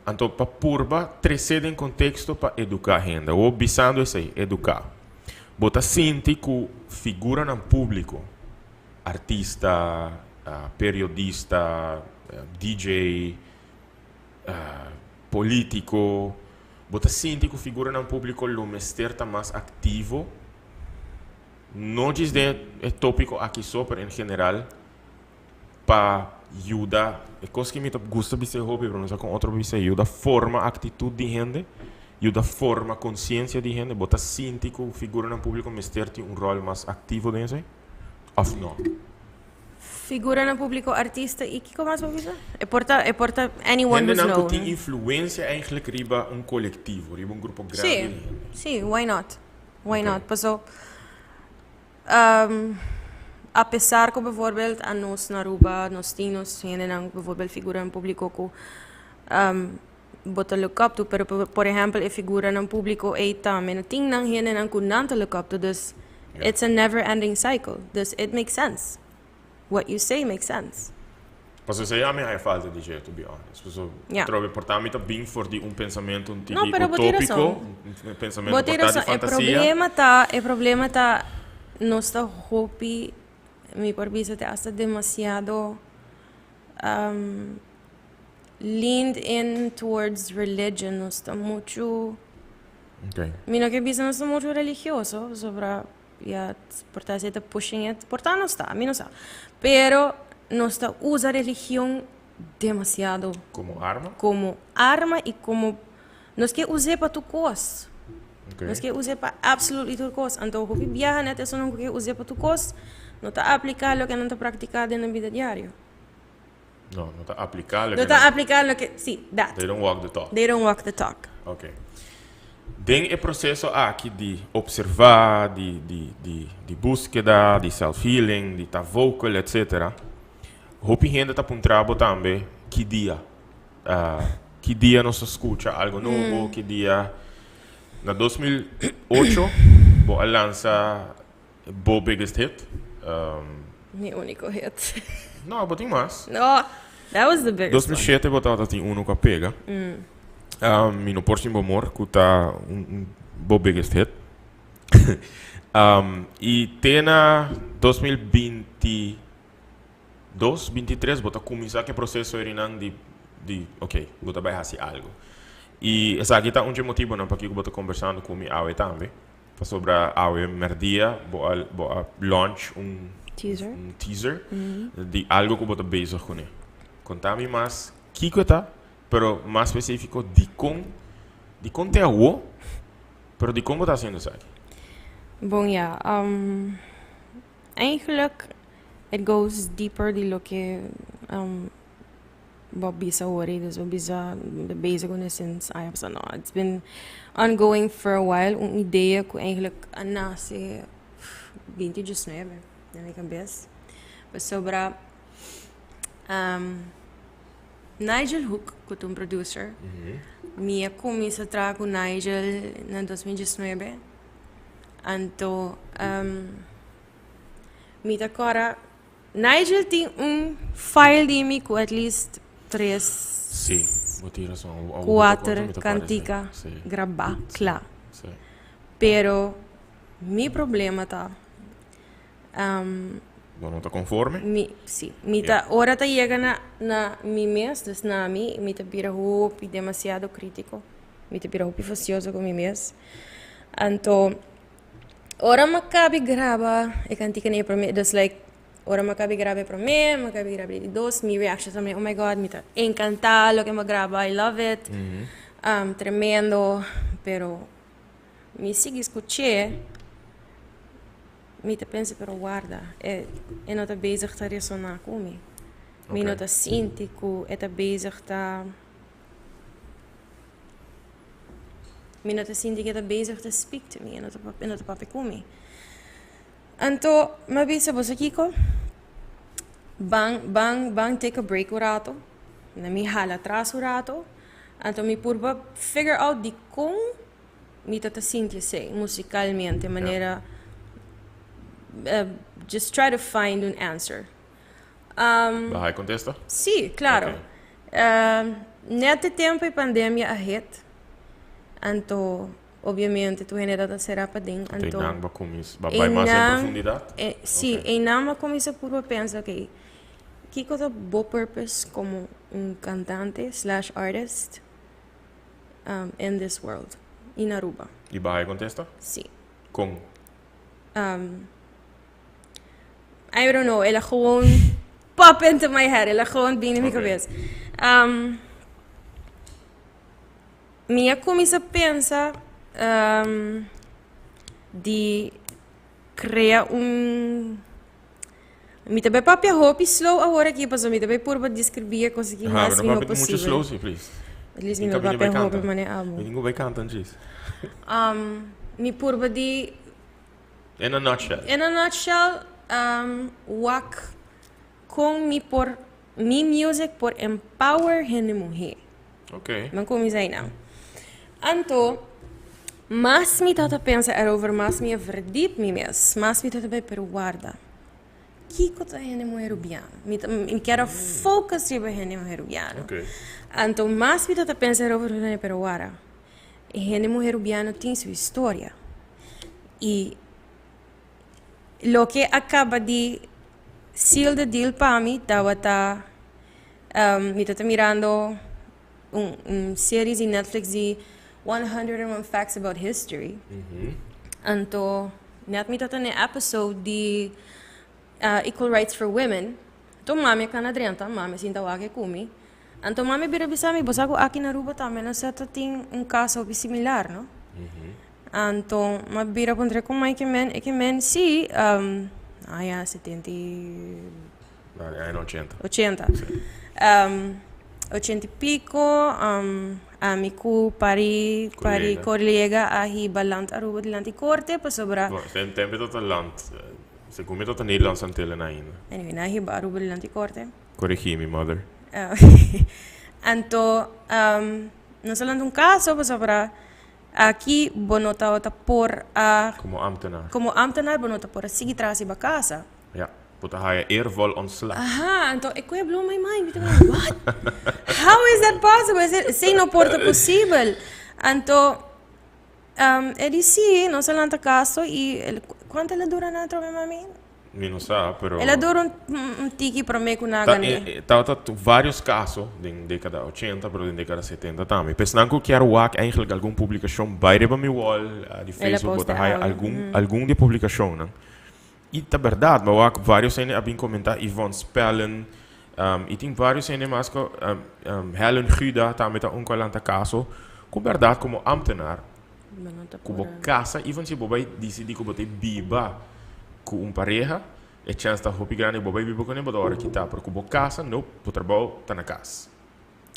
Anto pa purba tresé den konteksto pa eduká hende. Awor bisando esei, eduká. Bo ta sinti ku figuranan públiko, artista, periodista, DJ, polítiko, bo ta sinti ku figuranan públiko lo mester ta mas aktivo? No djis den e tópiko aki so, pero en general pa yuda, e kos ki mi ta gusta bisa e hopi, pero no sa kon otro bisa, yuda forma aktitut di hende, yuda forma konsiensia di hende. Bo ta sinti ku figuranan públiko mester tin un ròl mas aktivo den esei òf no? Figuranan públiko, artista i kiko mas bo bisa? E por ta, e por ta anyone who's Hendenan ku known. tin influensia eigentlik riba un kolektivo, riba un grupo grandi Sí, di hende. sí, why not? Why Ok. not? Paso Apesar ku bijvoorbeeld anos na Aruba nos tin nos hendenan bijvoorbeeld figuranan publico ku bo ta look up to pero por ehempel e figuranan publico ey tambe no tin nan hendenan ku nan ta look up to dus it's a never ending cycle dus it makes sense. What you say makes sense. Pasobra esei a mi haña falta di dje, to be honest. Pasobra Ja. trobe por ta mi ta bin for di un pensamentu un No, tiki pero bo tin utópiko, razon. un pensamentu Bo tin por ta di razon. E fantasia. problema ta, e problema ta nos ta hopi, mi por bisa te hasta demasiado um, leaned in towards religion. Nos ta muchu, Okay. mi no ke bisa nos ta muchu religioso, pasobra Ya, por ta esei ta pushing it. Por ta no sta, mi no sa. Pero nos ta usa religion demasiado. Como arma? Como arma y como nos ke us'é pa tur kos. Okay. Nos ke us'é pa absolutely tur kos. Anto hopi biaha net esun ku ke us'é pa tur kos no ta apliká loke nan ta praktiká den nan bida diario. No, no ta apliká loke No ta apliká loke, sí, that. They don't walk the talk. They don't walk the talk. Ok. Den e proseso aki di observá, di, di, di, di búskeda, di self-healing, di ta vocal, etcetera, hopi hende ta puntra bo tambe ki dia, ki dia nos ta skucha algo nobo, ki dia. Na 2008 bo a lansa Bo biggest hit? Mi único hit. No, bo tin mas. No, that was the biggest one. 2007 bo tabata tin uno ku a pega. Mi no por sin bo amor, ku ta un bo biggest hit. I te na 2022, 23 bo ta kuminsá ku e proseso erinan di di ok, bo ta bai hasi algu. I esaki ta un dje motibonan pakiko bo ta kombersando ku mi awe tambe. Pasobra awe merdia bo a bo a launch un Teaser. un teaser di algo ku bo ta bezig kuné. Konta mi mas kiko e ta, pero mas spesífiko dikon dikon te awo, pero dikon bo ta hasiendo esaki? Bon ya, eigenlijk it goes deeper di loke Bo bisa ori, dus bo bisa bezig con since I have no, it's been ongoing for a while, un idea cu eigenlijk a nace 2019 den mi cabes. Pasobra um, Nigel Hook, cu ta un producer, mi a cuminsa traha cu Nigel na 2019, anto um, mi ta cora Nigel tin un file di mi cu at least tres, Sí, bo tin razon. Awo bo ta cuater conta, mi ta corda cantica esei. Sí, grabá, cla. sí. Pero mi problema ta, um, Bo no ta conforme? mi, sí, mi ta, ora ta yega na, na mi mes, dus na mi, mi ta bira hopi demasiado critico. Mi ta bira hopi fastioso cu mi mes. Anto, Ora mi a kabi graba e kantika na e prome, dus like ora mi a kabi graba e prome, mi a kabi graba e di dos, mi reaction ta oh my God, mi ta encanta loke mi a graba, I love it, tremendo, pero mi sigui skuch'é, mi ta pensa pero warda, e e no ta bezig ta resona ku mi, mi no ta sinti ku e ta bezig ta. Mi no ta sinti ku e ta bezig ta speak to mi, e no ta e no ta papia ku mi. Anto mi a bisa, bo sa kiko? Ban ban ban take a break un rato, na mi hala atras un rato, anto mi purba figure out dikon mi ta ta sinti esei musikalmente, manera just try to find un answer. Bo a kontesta? Sí, klaro. Net e tempu e pandemia a hit, anto Obviamente, tur hende ta será paden. Anto einan bo a kuminsá, bo a bai mas den profundidat? Sí, einan mi a kuminsá purba pensa, ok, kiko ta bo purpose komo un kantante slash artist in this world, in Aruba? I bo a haña kontesta? Sí. Kon? I don't know, el a gewoon pop into my head, el a gewoon bini mi kabes. Mi a cuminsa pensa di crea un, mi ta bay papia hopi slow awor aki pasobra mi ta bay purba describi e cosa aki mas mihor posibel. Papia mucho slow si, please. At least mi no papia hopi manera abo. Mi tin cu bay canta djis. Mi purba di. In a nutshell. In a nutshell, wak con mi por, mi music por empower hende muhe. Ok. Mi a cuminsa einan. Anto, mas mi tata pensa erover, mas mi a verdiep mi mes. Mas mi tata bay, pero warda, kico ta hende muhe Rubiano? Mi ta, mi kier a focus riba hende muhe Rubiano. Ok. Anto, mas mi tata pensa erover, mi ta bay, pero warda, e hende muhe Rubiano tin su historia. Y loke a caba di seal the deal pa mi tabata mi ta ta mirando un un series di Netflix di 101 Facts About History. Anto net mi ta ta n'e episode di Equal Rights for Women. Anto mami a cana drenta, mami a sinta wak e cu mi. Anto mami a bira bisa mi, bo sa cu aki na Aruba tambe nos a ta tin un caso hopi similar, no? Anto m'a bira puntra con mai ke men, e ke men si, aña setenta i. Na e aña ochenta. Ochenta. Ochenta i pico, ami cu pari, pari colega a hiba Land Aruba dilanti corte pasobra. Bo, den tempo e tabata Land, segun mi tabata Nederlands Antillen ainda. Anyway, nan a hiba Aruba dilanti corte. Corrigi mi, mother. Anto, nos a lanta un caso pasobra aki bo no tabata por a. Como ambtenaar. Como ambtenaar bo no ta por a sigui tras riba casa. Ja, bo ta haya eervol ontslag. Aha, anto e koe a blow my mind. Mi ta como, what? How is that possible? Esei no por ta posibel. Anto, e di si, nos a lanta caso y cuanto el a dura nan atrobe mami? Mi no sa, pero. El a dura un tiki prome cu nan a gané. Tabata varios caso den decada ochenta, pero den decada setenta tambe. P'esnan cu kier wak eigenlijk algun publicacion, bay riba mi wall di Facebook, bo ta haya algun, algun di e publicacionnan. Y ta berdad, bo wak varios hende a bin comenta, Yvonne Spellen, y tin varios hende mas cu, Helen Guda tambe ta un cu a lanta caso, cu berdad como ambtenaar, Ku bo kasa, even si bo bai disidí ku bo ta biba ku un pareha, e chèns ta hopi grandi ku bo bai biba kuné, bo ta wòrdu kitá. Pero ku bo kasa, no, bo trabou ta na kas.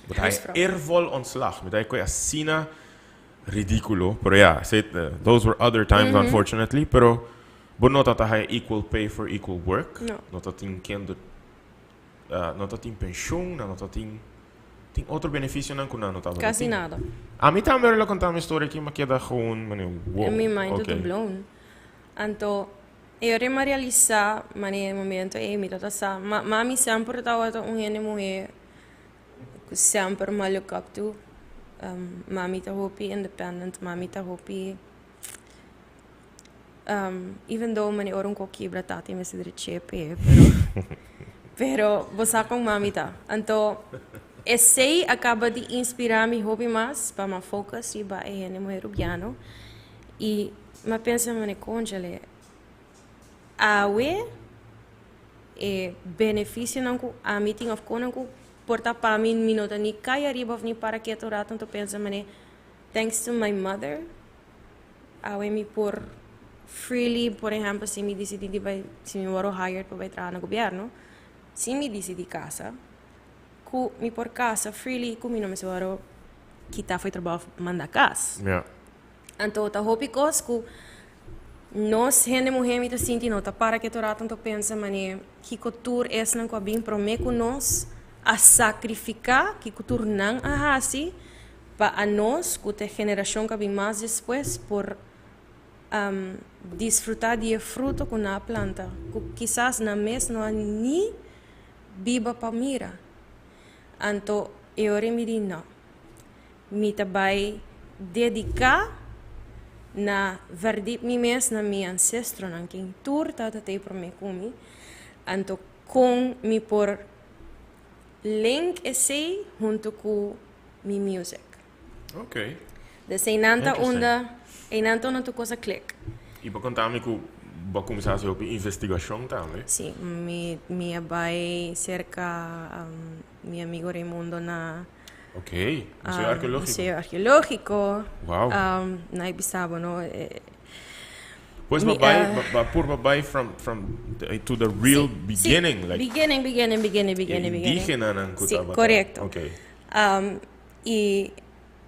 Bo ta haña eervol ontslag. Mi ta haña ku e asina ridíkulo, pero ya, esei, those were other times unfortunately, pero bo no ta ta haña equal pay for equal work. No ta tin kende, no ta tin penshun, nan no ta tin. Tin otro beneficionan cu nan no tabata tin. Casi nada. Ami tambe ora lo conta mi storia aki, m'a keda gewoon mane wow, Mi mind ok. ta blown. Anto e ora m'a realisa mane e momento ey mi tabata sa, ma mami semper tabata un hende muhe cu semper m'a look up to. Mami ta hopi independent, mami ta hopi even though mane ora un ko kibra tata mester dreche p'e pero pero bo sa kon mami ta. Anto esei a kaba di inspira mi hopi mas pa mi a focus riba e hende muher rubiano i mi a pensa mane conchale awe e beneficionan ku ami tin of konan ku por ta pa mi mi no ta ni kai ariba of ni para ketu rato anto pensa mane thanks to my mother. Awe mi por freely, por ehempel, si mi disidí di bai, si mi wòrdu hired pa bai traha na gobièrnu, si mi disidí kasa, ku mi por kasa freely ku mi no mester wòrdu kitá for e trabou òf mandá kas. Ja. Anto ta hopi kos ku nos hende muhé mi ta sinti no ta para ketu rato anto pensa manera kiko tur esnan ku a bin promé ku nos a sakrifiká, kiko tur nan a hasi Pa anos ku ta e generashon ku a bin mas despues por disfrutá di e fruto ku nan a planta, ku kisas nan mes no a ni biba pa mira. Anto e ora mi di, No, mi ta bai dediká. na verdiep mi mes na mi ancestronan ken tur tata t'ei promé ku mi, anto kon mi por link esei hunto ku mi music. Ok. Dus einan ta unda, einan ta unda tur kos a klik. I bo konta mi ku bo a kuminsá hasi hopi investigashon tambe. Sí, mi mi a bai serka mi amigo Raimundo na. Ok, Museo Arkeológiko. Museo Arkeológiko. Wow. Nan a bisa bo no. Pues bo bai, bo a purba bai from from to the real beginning. Sí, beginning, beginning, beginning, beginning, beginning. E indígenanan ku tabata. Sí, korekto. Ok. I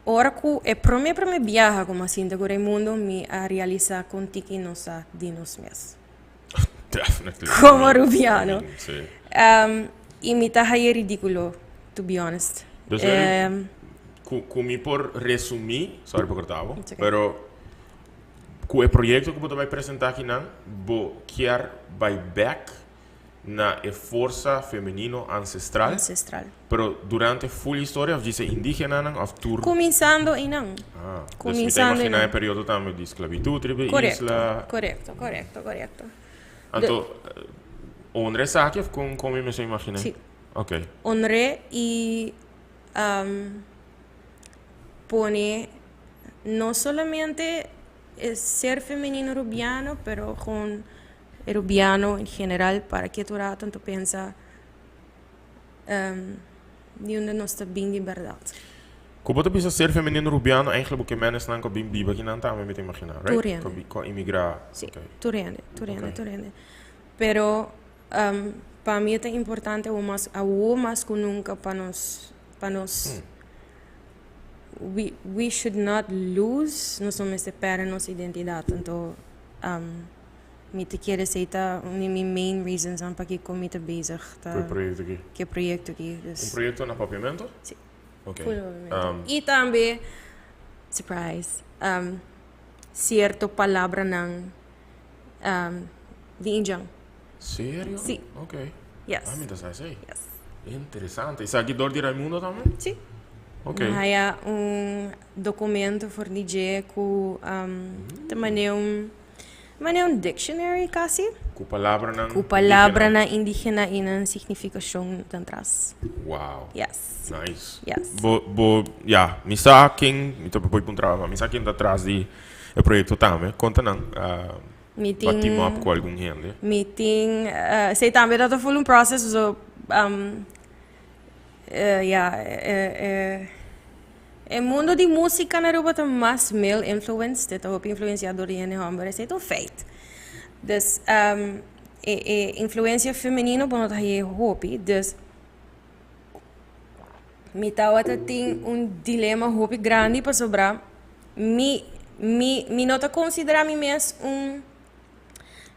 ora ku e promé promé biaha ku mi a sinta ku Raimundo mi a realisá kon tiki nos sa di nos mes. Definitely. Komo Rubiano. Sí. I mi ta haña ridíkulo, to be honest. Dus ku mi por resumí, sorry pa kortá bo, It's okay. pero ku e proyekto ku bo ta bai presentá akinan bo kier bai bèk na e forsa femenino ancestral. Ancestral. Pero durante full historia of djis e indigenanan of tur? Kuminsando einan. Ah, dus mi ta imagina e periodo tambe di sklabitut riba e isla. Korekto, korekto, korekto. Anto, honra esaki of kon kon mi mester imagina? Si. Ok. Honr'é i pone no solamente e ser femenino rubiano pero gewoon e rubiano en general para ke tur rato anto pensa di unda nos ta bin di bèrdat. Ku bo ta bisa ser femenino rubiano eigenlijk bo ke men esnan ku a bin biba kinan tambe mi ta imagina, right? Tur hende. Ku a imigra. Si, tur hende, tur hende, tur hende. Pero pa mi e ta importante awo mas awo mas ku nunka pa nos pa nos we we should not lose nos no mester pèrdè nos identidat anto Mi ta kere esei ta un di mi main reasonsnan pakiko mi ta bezig ta Ku e proyekto aki? ku e proyekto aki. Dus. Un proyekto na Papiamento? Si. Ok. Full Papiamento. I tambe, surprise, sierto palabranan di Indjan. Serio? Si. Ok. Yes. Ah, mi ta sa esei. Yes. Interesante. Esaki dor di Raimundo tambe? Si. Ok. Mi haya un documento for di dje ku ta manera un. Manera un dictionary casi. Cu palabranan Cu palabranan indigena y nan significacion dan tras. Wow. Yes. Nice. Yes. Bo, bo, ya, mi sa ken, mi ta por puntra, ma mi sa ken ta tras di e proyecto tambe. Conta nan, Mi bo a tin team up cu algun hende. Mi tin, esey tambe ta ta full un process, so, ya, e, e mundo di musica na Aruba ta mas male influenced, e ta hopi influencia door di hende homber, esey ta un feit. Dus, e, e influencia femenino bo no ta haye hopi, dus mi tawata tin un dilema hopi grandi pasobra mi, mi, mi no ta considera mi mes un,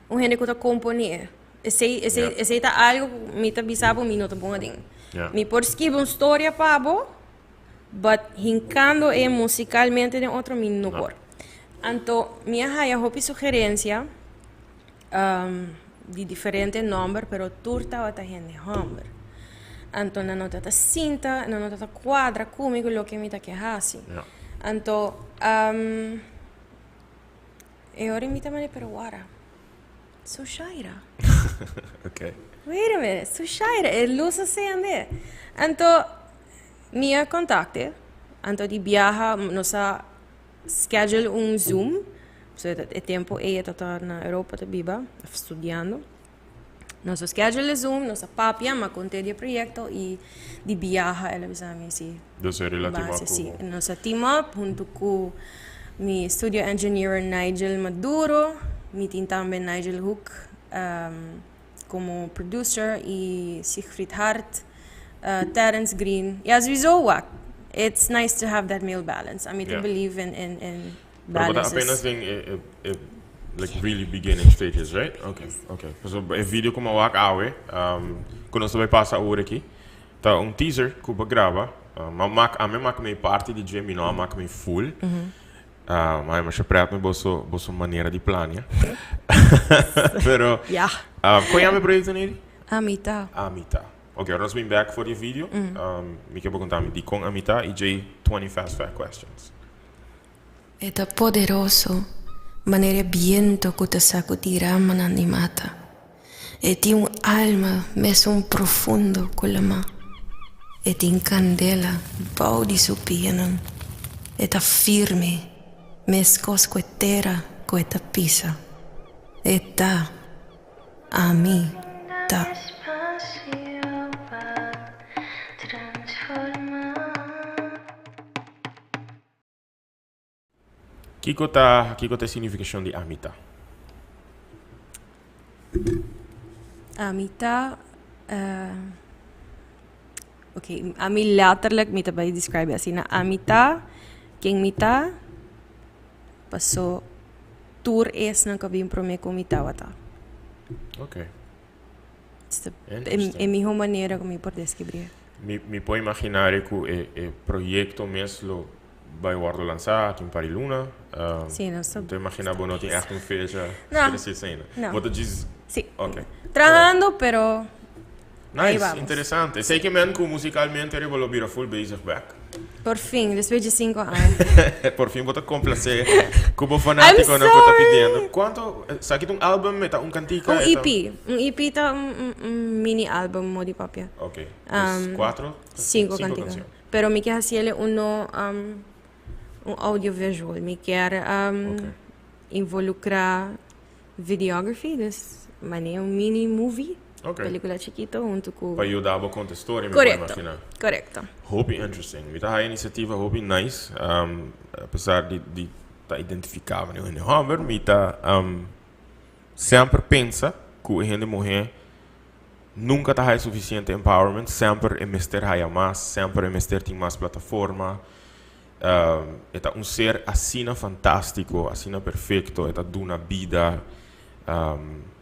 un hende cu ta compone. Esey, esey, esey ta algo cu mi ta bisa bo mi no ta bon aden. Mi por skibi un storia pa bo, but hincando e musicalmente den otro mi no por. Anto mi a haya hopi sugerencia di diferente nomber, pero tur tabata hende homber. Anto nan no tabata sinta, nan no tabata cuadra cu mi cu loke mi ta ke haci. Anto e ora mi ta manda pero wara. Sushaira. Ok. Wait a minute, Sushaira, e luz a sende. Anto, mi a contacte, anto di biaha nos a schedule un Zoom, so e tempo ey e ta na Europa ta biba, of studiando. Nos a schedule e Zoom, nos a papia, mi a conte di e proyecto y di biaha el a bisa mi si. Dus e rela team up Base, cu si. Nos a team up hunto cu mi studio engineer Nigel Maduro, mi tin tambe Nigel Hoek como producer y Siegfried Hart, Terence Green. Ya sowieso wak, it's nice to have that male balance. Ami ta believe in in in Pero bo ta balances. apenas den e e like really beginning stages, right? Okay, okay. Pasobra e video cu mi a wak awe, cu nos ta bay pasa awor aki, Ta un teaser ku bo graba. Ma mak ami mak mi parti di dje, mi no a mak mi full. Ma e masha pret mi boso boso manera di plania. Pero Ya. kon yama e proyekto Neri? Amita. Amita. Ok, ora nos bin bek for di e video, mi ke bo konta mi dikon Amita i djei 20 fast fact questions. E ta poderoso. Manera e biento ku ta sakudí ramanan di mata. E tin un alma mesun profundo ku lamá. E tin kandela bou di su pianan. E ta firme meskos ku e tera ku e ta pisa. E ta, ami ta. Kiko ta kiko ta e signifikashon di ami ta? Ami ta ok ami letterlijk mi ta bai describe asina ami ta ken mi ta paso tur esnan ku a bin prome ku mi tabata. Ok. E miho manera ku mi por deskribí. Mi mi por imaginá ku e e proyekto mes lo Bai wordo lansa aki un par di luna. Sí, nos ta. Mi ta imagina bo no tin echt un fecha No. precies ainda. No. Bo ta djis. Sí. Ok. Trahando, pero ahí Nice, vamos. interesante. Esei ke men ku musicalmente riba lo bira full bezig bek. Por fin, despues di cinco aña. Por fin bo ta complace ku bo fanaticonan I'm ku ta sorry. pidiendo. Cuanto, esaki ta un album, e ta un cantica? Un E ta- EP. Un EP ta un, un, un mini album, modi papia. Ok. Dus cuatro? Cinco Cinco cantica. cancion. Pero mi ke hasiele uno un audiovisual. Mi kier involucra videography, dus manera un mini movie, pelicula chikito hunto cu. Pa yuda bo conta e storia, mi por imagina. Corecto. Hopi interesting. Mi ta haya iniciativa hopi nice. Apesar di di ta identifica manera un hende homber, mi ta semper pensa cu e hende muhe Nunca ta haya suficiente empowerment, semper e mester haya mas, semper e mester tin mas plataforma. E ta un ser asina fantastico, asina perfecto, e ta duna bida,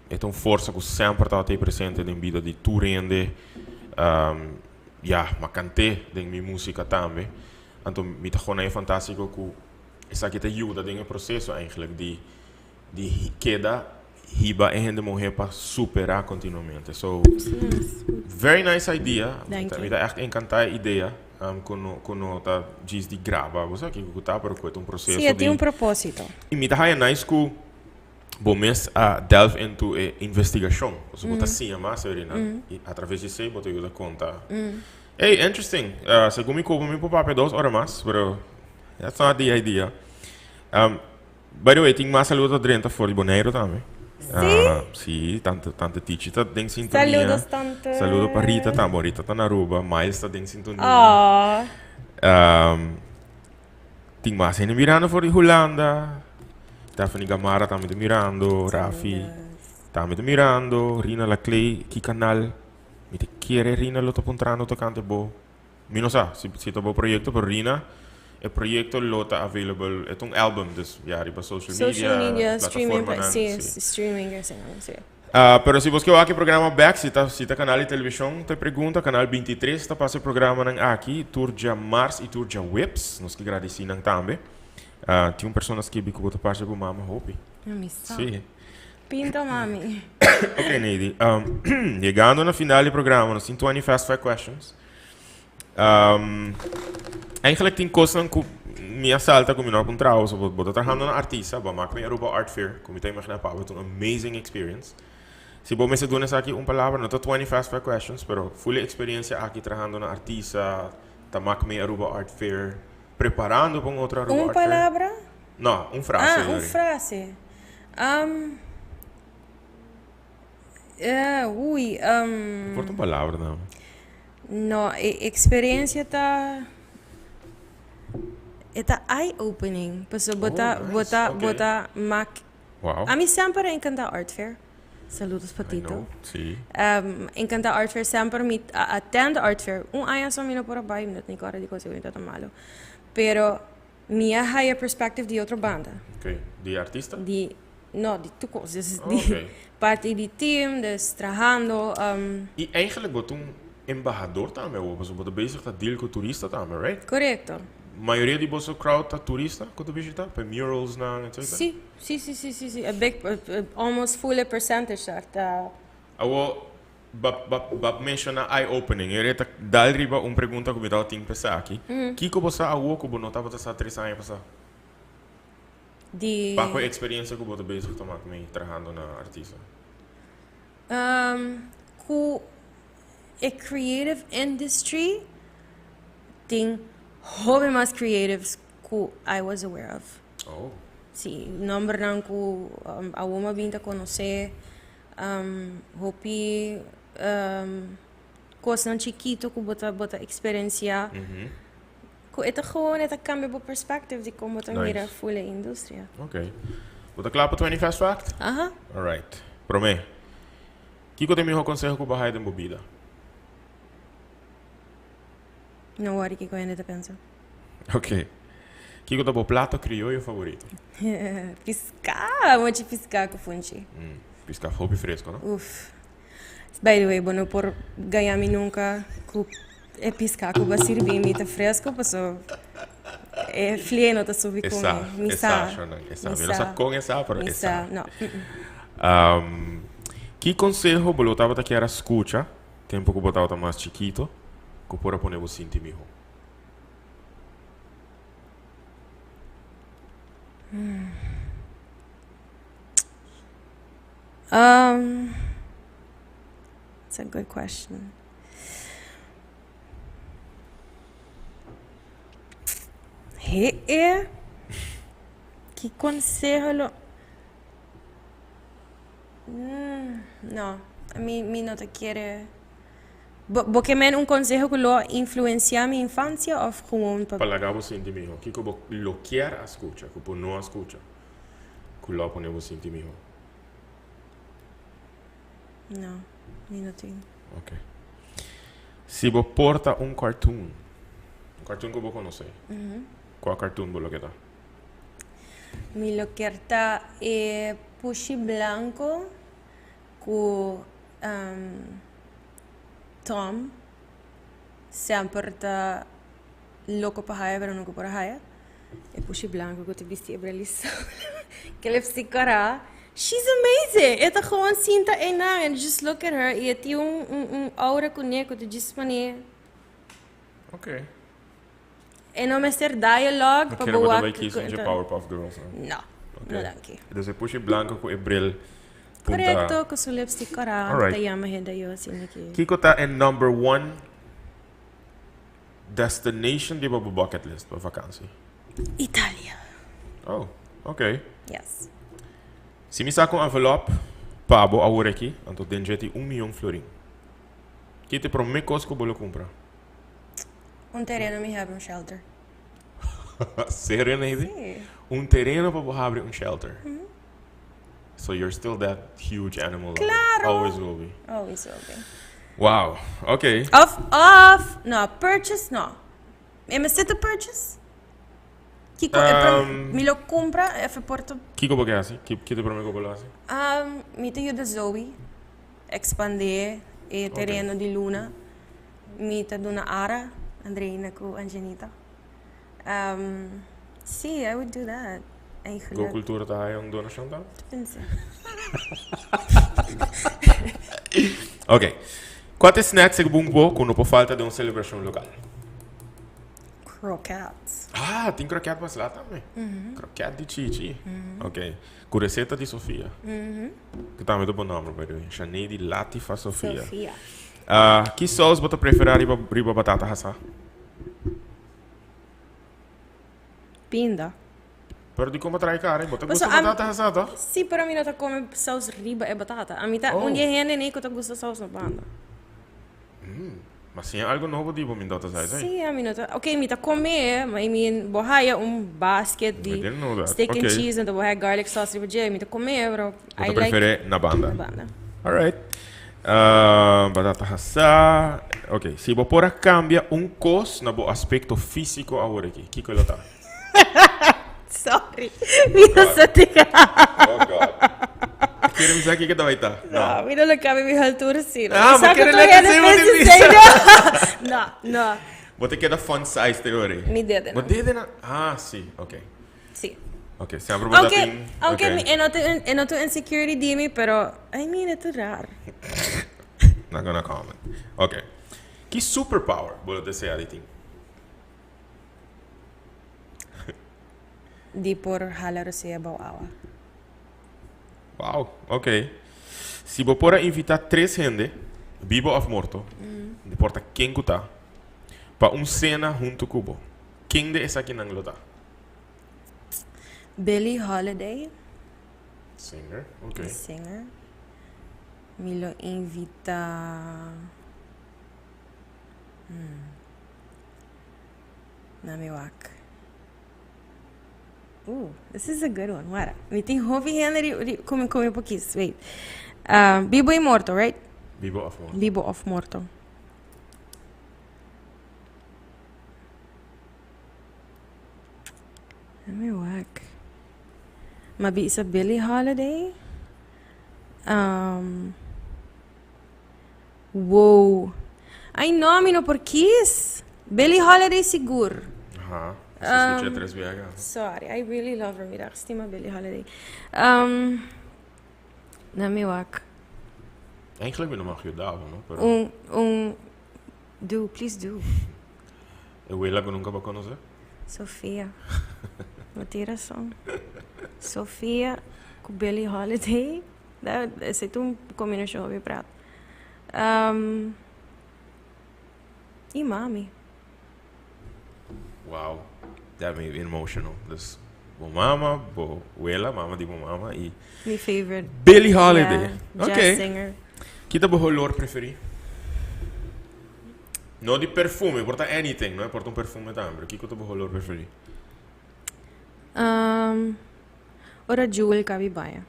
e ta un forsa cu semper tabata ei presente den bida di tur hende. Ya, m'a cant'é den mi musica tambe. Anto mi ta gona e fantastico cu esaki ta yuda den e proceso eigenlijk di di keda hiba e hende muher pa supera continuamente. So, very nice idea. Thank you. Mi ta echt encanta e idea cu no, cu no ta djis di graba, bo sa kico cu ta, pero cu e ta un proceso Sí, e tin di un proposito. Y mi ta haya nice cu bo mes a delve into e investigacion. Pasobra bo ta siña mas sobre nan. Y a traves di esey bo ta yuda conta. Hey, interesting. Segun mi kobo mi por papia dos ora mas, pero that's not the idea. By the way, tin mas saludo ta drenta for di Boneiru tambe. Sí? Sí, tante, tante Tichi ta den sintonia. Saludos, tante. Saludo pa Rita tambe. Bon, Rita ta na Aruba. Miles ta den sintonia. Oh. Tin mas hende mirando for di Hulanda. Stephanie Gamara tambe ta mirando. Rafi tambe ta mirando. Rina Laclay, ki kanal? Mi ta kere Rina lo ta puntrando tocante bo. Mi no sa si si ta bo proyecto pero Rina e proyecto lo ta available e ta un album dus ya riba social media Social media, streaming, plataformanan si, si. streaming esei si. Pero si bos ke wak e programa bek si ta si ta canal di television ta e pregunta canal 23 ta pasa e programanan aki tur djamars y tur djaweps nos ke gradisi nan tambe tin un persona skibi ku bo ta parse bo mama hopi Mi sa. si. Pinta mami. Ok Neidy yegando na final di programa nos tin 20 fast five questions. Um, eigenlijk tin cosnan cu mi a salta cu mi no a puntra bo. So bo, bo ta trahando na artista, bo a maak mi Aruba Art Fair, cu mi ta imagina pa bo ta un amazing experience. Si bo mester duna esaki un palabra, no ta 20 fast five questions, pero full e experiencia aki trahando na artista, ta maak mi Aruba Art Fair, preparando pa un otro Aruba Un Art Fair. palabra? No, un frase. Ah, un sorry. frase. Um, eh, ui, um. Por ta un palabra no. No, e experiencia ta e ta eye opening. Pasobra bo ta Oh, nice. bo ta bo Ok. ta mak Wow. Ami semper a encanta art fair. Saludos pa I Tito. know, sí. Encanta art fair semper mi a attend art fair. Un aña so mi no por a bai, mi no tin kòrda di kos ku mi tabata malo. Pero mi a haya perspective di otro banda. Ok, di artista? Di, no, di tur kos. Dus Oh, di ok. parti di team, dus trahando. I eigenlijk bo ta un embahador tambe awor, pasobra bo ta bezig ta deal ku turista tambe, right? Korekto. Mayoria di boso crowd ta turista ku ta bishita, pa e muralsnan, etcetera? Sí, sí, sí, sí, sí, sí. A big, almost full e percentage ta, ta. Awor, Ba ba ba menciona eye opening. E reta dal riba un pregunta cu mi tabatin pensa aki. Kico bo sa awo cu bo no tabata sa tres aña pasa? Di. Pa cu e experiencia cu bo ta bezig ta mak mee trahando na artista? Um, cu e creative industry tin hopi mas creatives cu I was aware of. Oh. Si, nombernan cu um, awor mi a bin ta conoce, um, hopi um, cosnan chikito cu bo ta, bo ta experiencia. Cu e ta gewoon, e ta cambia bo perspective di con bo ta mira full e industria. Ok. Bo ta cla pa 20 Fast Fact? Aha. Alright. Prome, kico ta e miho conseho cu bo a haya den bo bida? No worry kico hende ta pensa. Ok. Kico ta bo plato crioyo favorito? Pisca! Mochi pisca cu funchi. Pisca hopi fresco, no? Uf. By the way, bo no por gaña mi nunca cu e pisca cu bo a sirbi mi ta fresco paso e flie no ta subi cu mi. Mi sa, e sa, mi no sa con e sa, pero e sa. No. Ki conseho bo lo tabata kier a scucha tempo cu bo tabata mas chikito cu por a pone bo sinti miho? Um, it's a good question. He e, ki conseho lo... Mm, no, mi, mi no ta kere... Bo, bo ke men un conseho ku lo influencia mi infancia of gewoon pa... Pa laga bo sinti miho. Kiko bo lo kier a scucha, ku bo no a scucha? Ku lo pone bo sinti miho? No, mi no tin. Ok. Si bo por ta un cartoon, un cartoon ku bo konosé, kua cartoon bo lo ke ta? Mi lo kier ta e pushi blanco ku Tom semper ta loko pa haya pero nunca por a haya. E pushi blanco cu ta bisti e bril Ke lipstick cora. She's amazing! E ta gewoon sinta einan and just look at her y e tin un, un, un aura cu ne cu ta just pone. Ok. E no mester dialogue No pa kere bo bo ta wak bai kies un dje Powerpuff Girls, no? No, Ok. no danki. Dus e pushi blanco cu e bril punta. Correcto, cu su lipstick cora. Alright. Ta yama hende yo asina ki. Kiko ta e number one Destination riba bo bucket list pa vakansi? Italia. Oh, ok. Yes. Si mi saca un envelop pa bo awor aki, anto den dje tin un miyon florin. Ki ta e prome cos cu bo lo cumpra? Un tereno mi habri un shelter. Serio, Neidy? Si. Un tereno pa bo habri un shelter? So you're still that huge animal lover. Claro! Always will be. Always will be. Wow, ok. Of, of, no, purchase no. E mester ta purchase? Kiko e prom- mi lo cumpra of e por ta... Kiko bo ke hasi? Ki, ki ta prome ku bo lo hasi? Um, mi ta yuda Zoe expande e tereno di Luna. Mi ta duna Ara, Andreina ku Angenita. Um, sí, I would do that. Go Eigenlijk. Cultura ta haya un donashon tambe? Ta pensa. Ok. Kua ta e snacks segun bo ku no por falta den un selebrashon lokal? Croquettes. Ah, tin croquette baslá tambe. Croquette di Chichi. Ok. Ku reseta di Sofia. Ku tambe ta bon nomber, by the way. Shanedi Latifa Sofia. Sofia. Ah, ki saus bo ta preferá riba riba batata hasá? Pinda. Pero di como trae cara, bo ta Paso gusta am- batata hasá, toch? Sí, pero mi no ta come saus riba e batata. A mi ta Oh. un di e hende ni ku ta gusta saus na banda. Ma si algo nobo di bo mi no ta sa esei. Sí, a mi no ta. Ok, mi ta come, ma I mean, bo haya un basket I di didn't know that. steak and Ok. cheese, anto bo haya garlic sauce riba dje. Mi ta come, pero Bo I ta like prefere na banda. na banda. Alright. Ah, batata hasá. Ok, si bo por a cambia un cos na bo aspecto físico awor aki, kiko lo ta? Sorry, mi no sa teka. Oh God. Kere mi sa kiko ta bai ta? No, mi no lo cambia mi altura si. No. Ah, Mi sa bo kere ku tur lete hende si bo pensa di esei, bisa. No, no. Bo ta keda fun size te ora ei. Mi dedenan. Bo dedenan? Ah, si, ok. Si. Ok, semper bo ta Aunke, tin. aunke ok. mi e no ta e no ta un insecurity di mi, pero I mean e ta rar. Not gonna comment. Ok. Ki superpower bo lo desea di tin? di por hala rosea bou awa. Wow, ok. Si bo por a invita tres hende, bibo of morto, no importa ken cu ta, pa un cena hunto cu bo, ken de esakinan lo ta? Billie Holiday. Singer, ok. Singer. Mi lo invita. Hmm. Na mi wak. Ooh, this is a good one. Wara. Mi tin hopi hende ri, ri, ku mi, ku mi por kies. Wait. Uh, bibo y morto, right? Bibo of morto. Bibo of morto. Let me wak. Ma bisa Billie Holiday. Um, wow. Ay no, mi no por kies. Billie Holiday sigur. Aha. Um, escuché tres biaha. Sorry, I really love her. Mira, stima Billie Holiday. Um, na mi wak. Eigenlijk mi no mag yuda, no? Pero... Un, un, do, please do. E wela ku nunka bo konosé? Sofia. Bo tin rason. Sofia ku Billie Holiday. Esei ta un kombinashon hopi prat. Um, i mami. Wow, that made me emotional. Dus bo mama, bo wela, mama di bo mama i Mi favorite. Billie Holiday. Yeah, jazz okay. singer. Kita bo holor preferi? No di perfume, por ta anything, no? Por ta un perfume tambe, pero kiko ta bo holor preferi? Um, ora Jewel kabi baña.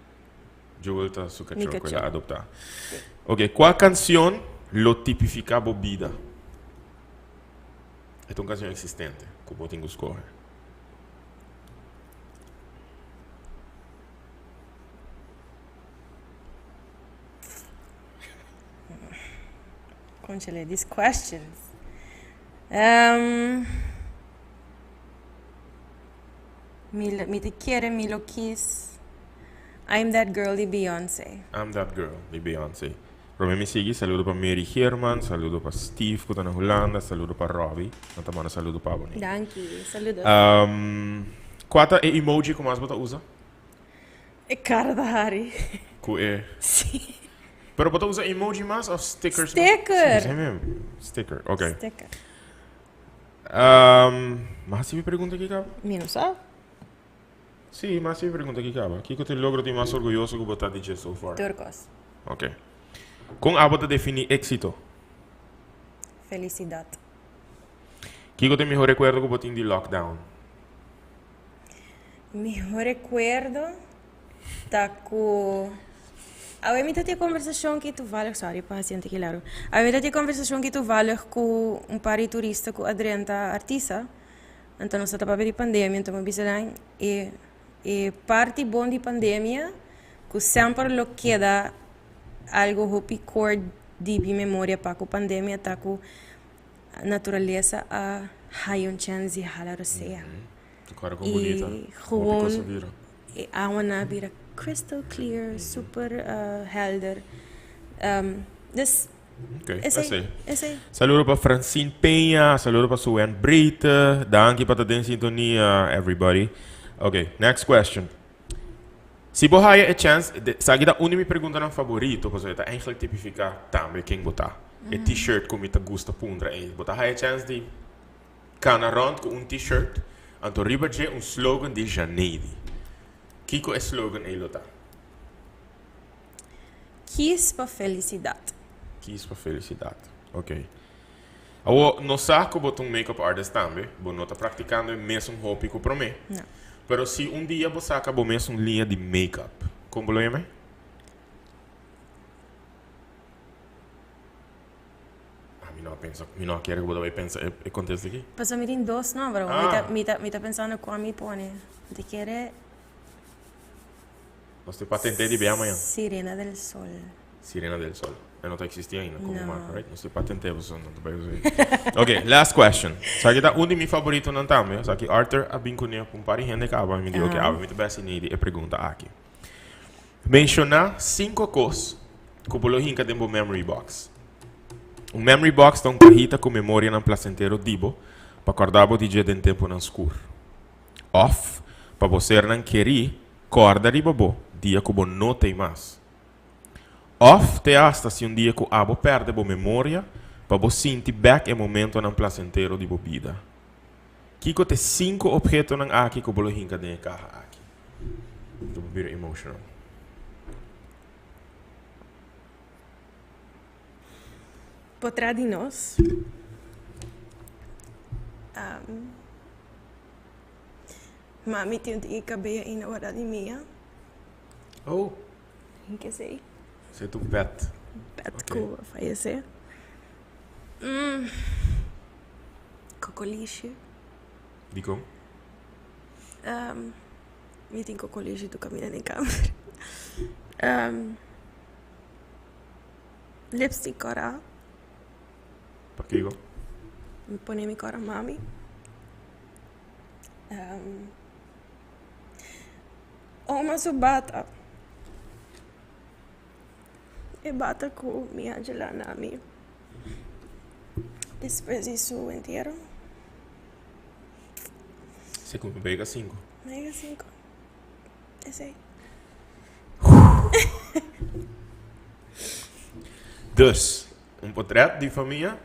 Jewel ta su Mi cachor ku el cachor. a adopta. Ok, kua canción lo tipifica bo bida? E ta un canción existente ku bo tin ku scoge. Conchale, these questions. Um, mi, mi te quiere, mi lo kies. I'm that girl di Beyoncé. I'm that girl di Beyoncé. Prome mi sigui, saludo pa Mary Geerman, saludo pa Steve ku ta na Hulanda, saludo pa Robbie. Nan ta manda saludo pa bo, ni. Danki, saludos. Um, kua ta e emoji ku mas bo ta usa? E cara da Harry. Ku e. Sí. Pero bo ta usa emoji mas of stickers? Sticker. Sí, sí, sticker, ok. Sticker. Um, mas hasi mi pregunta aki kaba? Mi no sa. Sí, mas hasi mi pregunta aki kaba. Kiko ta e logro di mas orguyoso ku bo ta di dje so far? Tur kos. Ok. Kon abo ta defini éxito? Felisidat. Kiko ta e mihó rekuerdo ku bo tin di lockdown? Mihó rekuerdo ta ku awe mi ta tin kombersashon ki toevallig, sorry pa hasi anti largu. Awe mi ta tin kombersashon ki toevallig ku un par di turista ku a drenta Artisa. Anto nos ta papia di pandemia, anto mi bisa nan e e parti bon di pandemia ku semper lo keda algu hopi core di mi memoria pa ku pandemia ta ku naturalesa a haya un chèns di hala rosea. Kora kon bunita. I Hopi kos a gewoon bira. e awanan a bira crystal clear, super helder. Dus Ok, esei, esei. esei. Saludo pa Francine Peña, saludo pa Suen Breite. Danki pa ta den sintonia, everybody. Ok, next question. Si bo haya e chance, esaki ta un di mi preguntanan favorito, pasobra e ta eigenlijk tipifica tambe ken bo ta. E t-shirt cu mi ta gusta puntra ei. Bo ta haya e chance di Cana rond cu un t-shirt, anto riba dje un slogan di Janeidy. Kico e slogan ey lo ta? Kies pa felicidad. Kies pa felicidad. Ok. Awor, nos sa cu bo ta un make-up artist tambe, bo no ta practicando e mesun hopi cu prome. No. Pero si un dia bo saca bo mesun liña di make-up, con bo lo yama e? Ah, mi no a pensa, mi no a kere ku bo ta bai pensa e, e kontesta aki. Pasobra mi tin dos nomber, mi ta, mi ta, mi ta pensando kua mi pone. Mi ta kere. Nos te patent'é di bia mañan. Sirena del Sol. Sirena del Sol. E no ta eksistí ainda komo No. marka, right? Nos te patent'é pasobra no ta bai usa ei. Ok, last question. Esaki ta un di mi favoritonan tambe. Esaki Arthur a bin kuné pa un par di hende kaba. Mi di, ok, awe mi ta bai hasi Neidy e pregunta aki. Menshoná sinku kos ku bo lo hinka den bo memory box. Un memory box ta un kahita ku memorianan plasentero di bo pa kòrda bo di dje den tempunan skur. Òf, pa bo sernan kerí kòrda riba bo dia ku bo no t'ei mas. Òf te asta si un dia ku abo pèrdè bo memoria pa bo sinti bèk e momentonan plasentero di bo bida. Kiko t'e sinku ophetonan aki ku bo lo hinka den e kaha aki? Lo bo bira emotional. Potrèt di nos. Mami tin un tiki cabello ainda guardá di mia. Oh. Ke sei. Esei ta un pet. Pet ku a fallecé. Kokolishi. Dikon? Mi tin kokolishi tur kaminda den kamer. Lipstick kòrá. Pakiko? Mi pone mi kòrá mami. Oma su bata. E bata ku mi a djela na mi despues di su entiero. Segun mega sinku. Mega sinku. Esei. Dus, un potret di famia.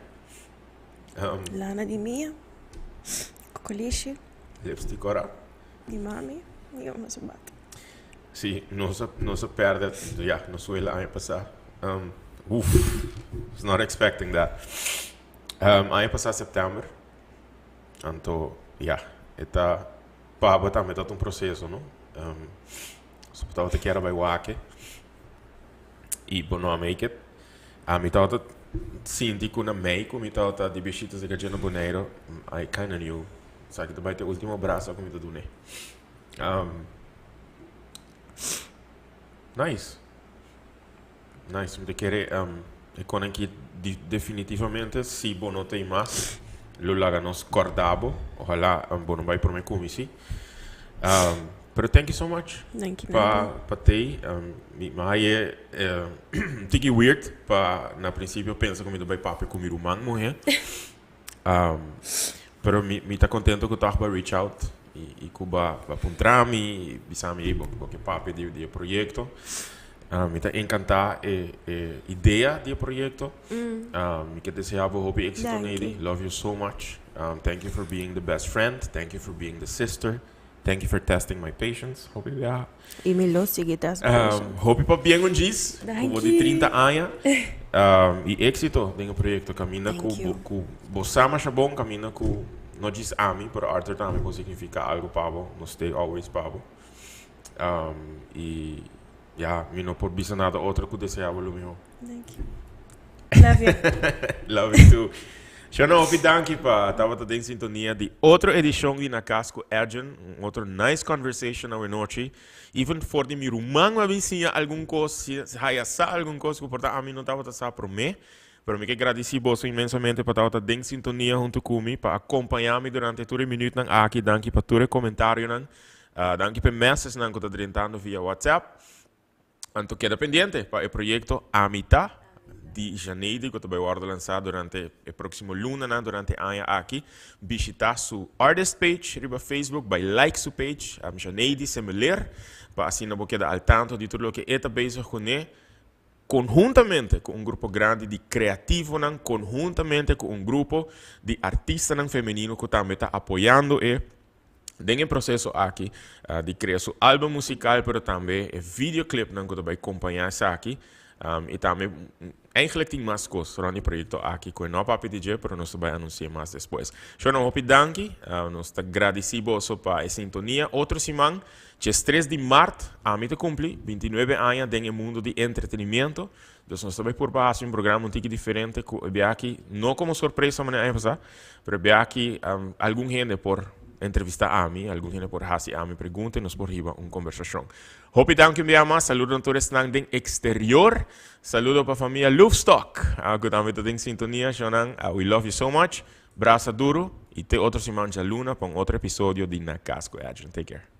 Lana di mia. Kokolishi. Lipstick ora. Di mami. I oma su bata. Si, nos a, nos a perde, ya, nos suela aña pasá. Um, uf, was not expecting that. Um, aña pasá september. Anto, ya, e ta, pa bo tambe ta un proceso, no? Um, so bo tabata kier a bai wak i bo no a make it. Ami tabata sinti ku na mei ku mi tabata di bishita serka dje na Boneiru, I kinda knew esaki ta bai ta e ultimo brasa ku mi ta dun'é. Um, nice. Nice, mi ta kere um, e konan ki di, definitivamente si bo no ta ei mas, lo laga nos kòrda bo. Ojalá um, bo no bai promé ku mi, si. Um, pero thank you so much. Thank you, Pa, pa tei. Um, mi, mi haye eh, tiki weird pa na principio pensa ku mi ta bai papia ku mi ruman muhé. Um, pero mi, mi ta contento ku tòg ba reach out i, i ku ba, ba puntra mi, i bisa mi, bo, bo ke papia di, di e proyekto. Um, mi ta encantá e, e idea di e proyekto. Um, mi ke desea bo hopi éxito, Danki. Nady. Love you so much. Um, thank you for being the best friend. Thank you for being the sister. Thank you for testing my patience. Hopi biaha. I mi lo sigui test bo patience. Hopi pabien un djis ku bo di Danki. 30 aña. Um, i éxito den e proyekto. Kaminda ku Thank bo, you. ku bo sa masha bon, kaminda ku no djis ami, pero Arthur tambe por signifiká algu pa bo. Nos stay always pa bo. Um, i ya, mi no por bisa nada otro ku deseá bo lo mihó. Thank you. Love you. Love you too. Shona, hopi danki pa tabata den sintonia di otro edishon di Na Cas ku Edjean. Un otro nice conversation awe nochi. Even for di mi ruman mi a bin siña algun kos, haya sa algun kos ku por ta ami no tabata sa promé. Pero mi ke gradisí boso inmensamente pa tabata den sintonia huntu ku mi, pa akompañá mi durante tur e minütnan aki. Danki pa tur e komentarionan. Danki pa e messagenan ku ta drentando via WhatsApp. Anto keda pendiente pa e proyekto Amita di Janeidi ku ta bai wòrdu lansá durante e próksimo lunanan durante e aña aki. Bishitá su artist page riba Facebook, bai like su page, Janeidi Semeleer, pa asina bo keda al tanto di tur loke e ta bezig kuné konhuntamente ku un grupo grandi di kreativonan, konhuntamente ku un grupo di artistanan femenino ku tambe ta apoyando e. Den e proseso aki di krea su album musikal pero tambe e videoclipnan ku ta bai kompañá esaki i tambe eigenlijk tin mas kos rònt di proyekto aki ku e no a papia di dje pero nos ta bai anunsi'é mas despues. Shornan hopi danki, nos ta gradisí boso pa e sintonia. Otro siman, djes tres di mart, ami ta kumpli bintinuebe aña den e mundo di entretenimiento. Dus nos ta bai purba hasi un programa un tiki diferente ku e bia aki no komo sorpresa manera aña pasá, pero e bia aki algun hende por entrevistá ami, algun hende por hasi ami pregunta i nos por hiba un kombersashon. Hopi danki un bia mas, saludo na tur esnan den eksterior, saludo pa famia Loefstok ku tambe ta den sintonia, shownan, we love you so much, brasa duru i te otro siman djaluna pa un otro episodio di Na Cas ku Edjean. Take care.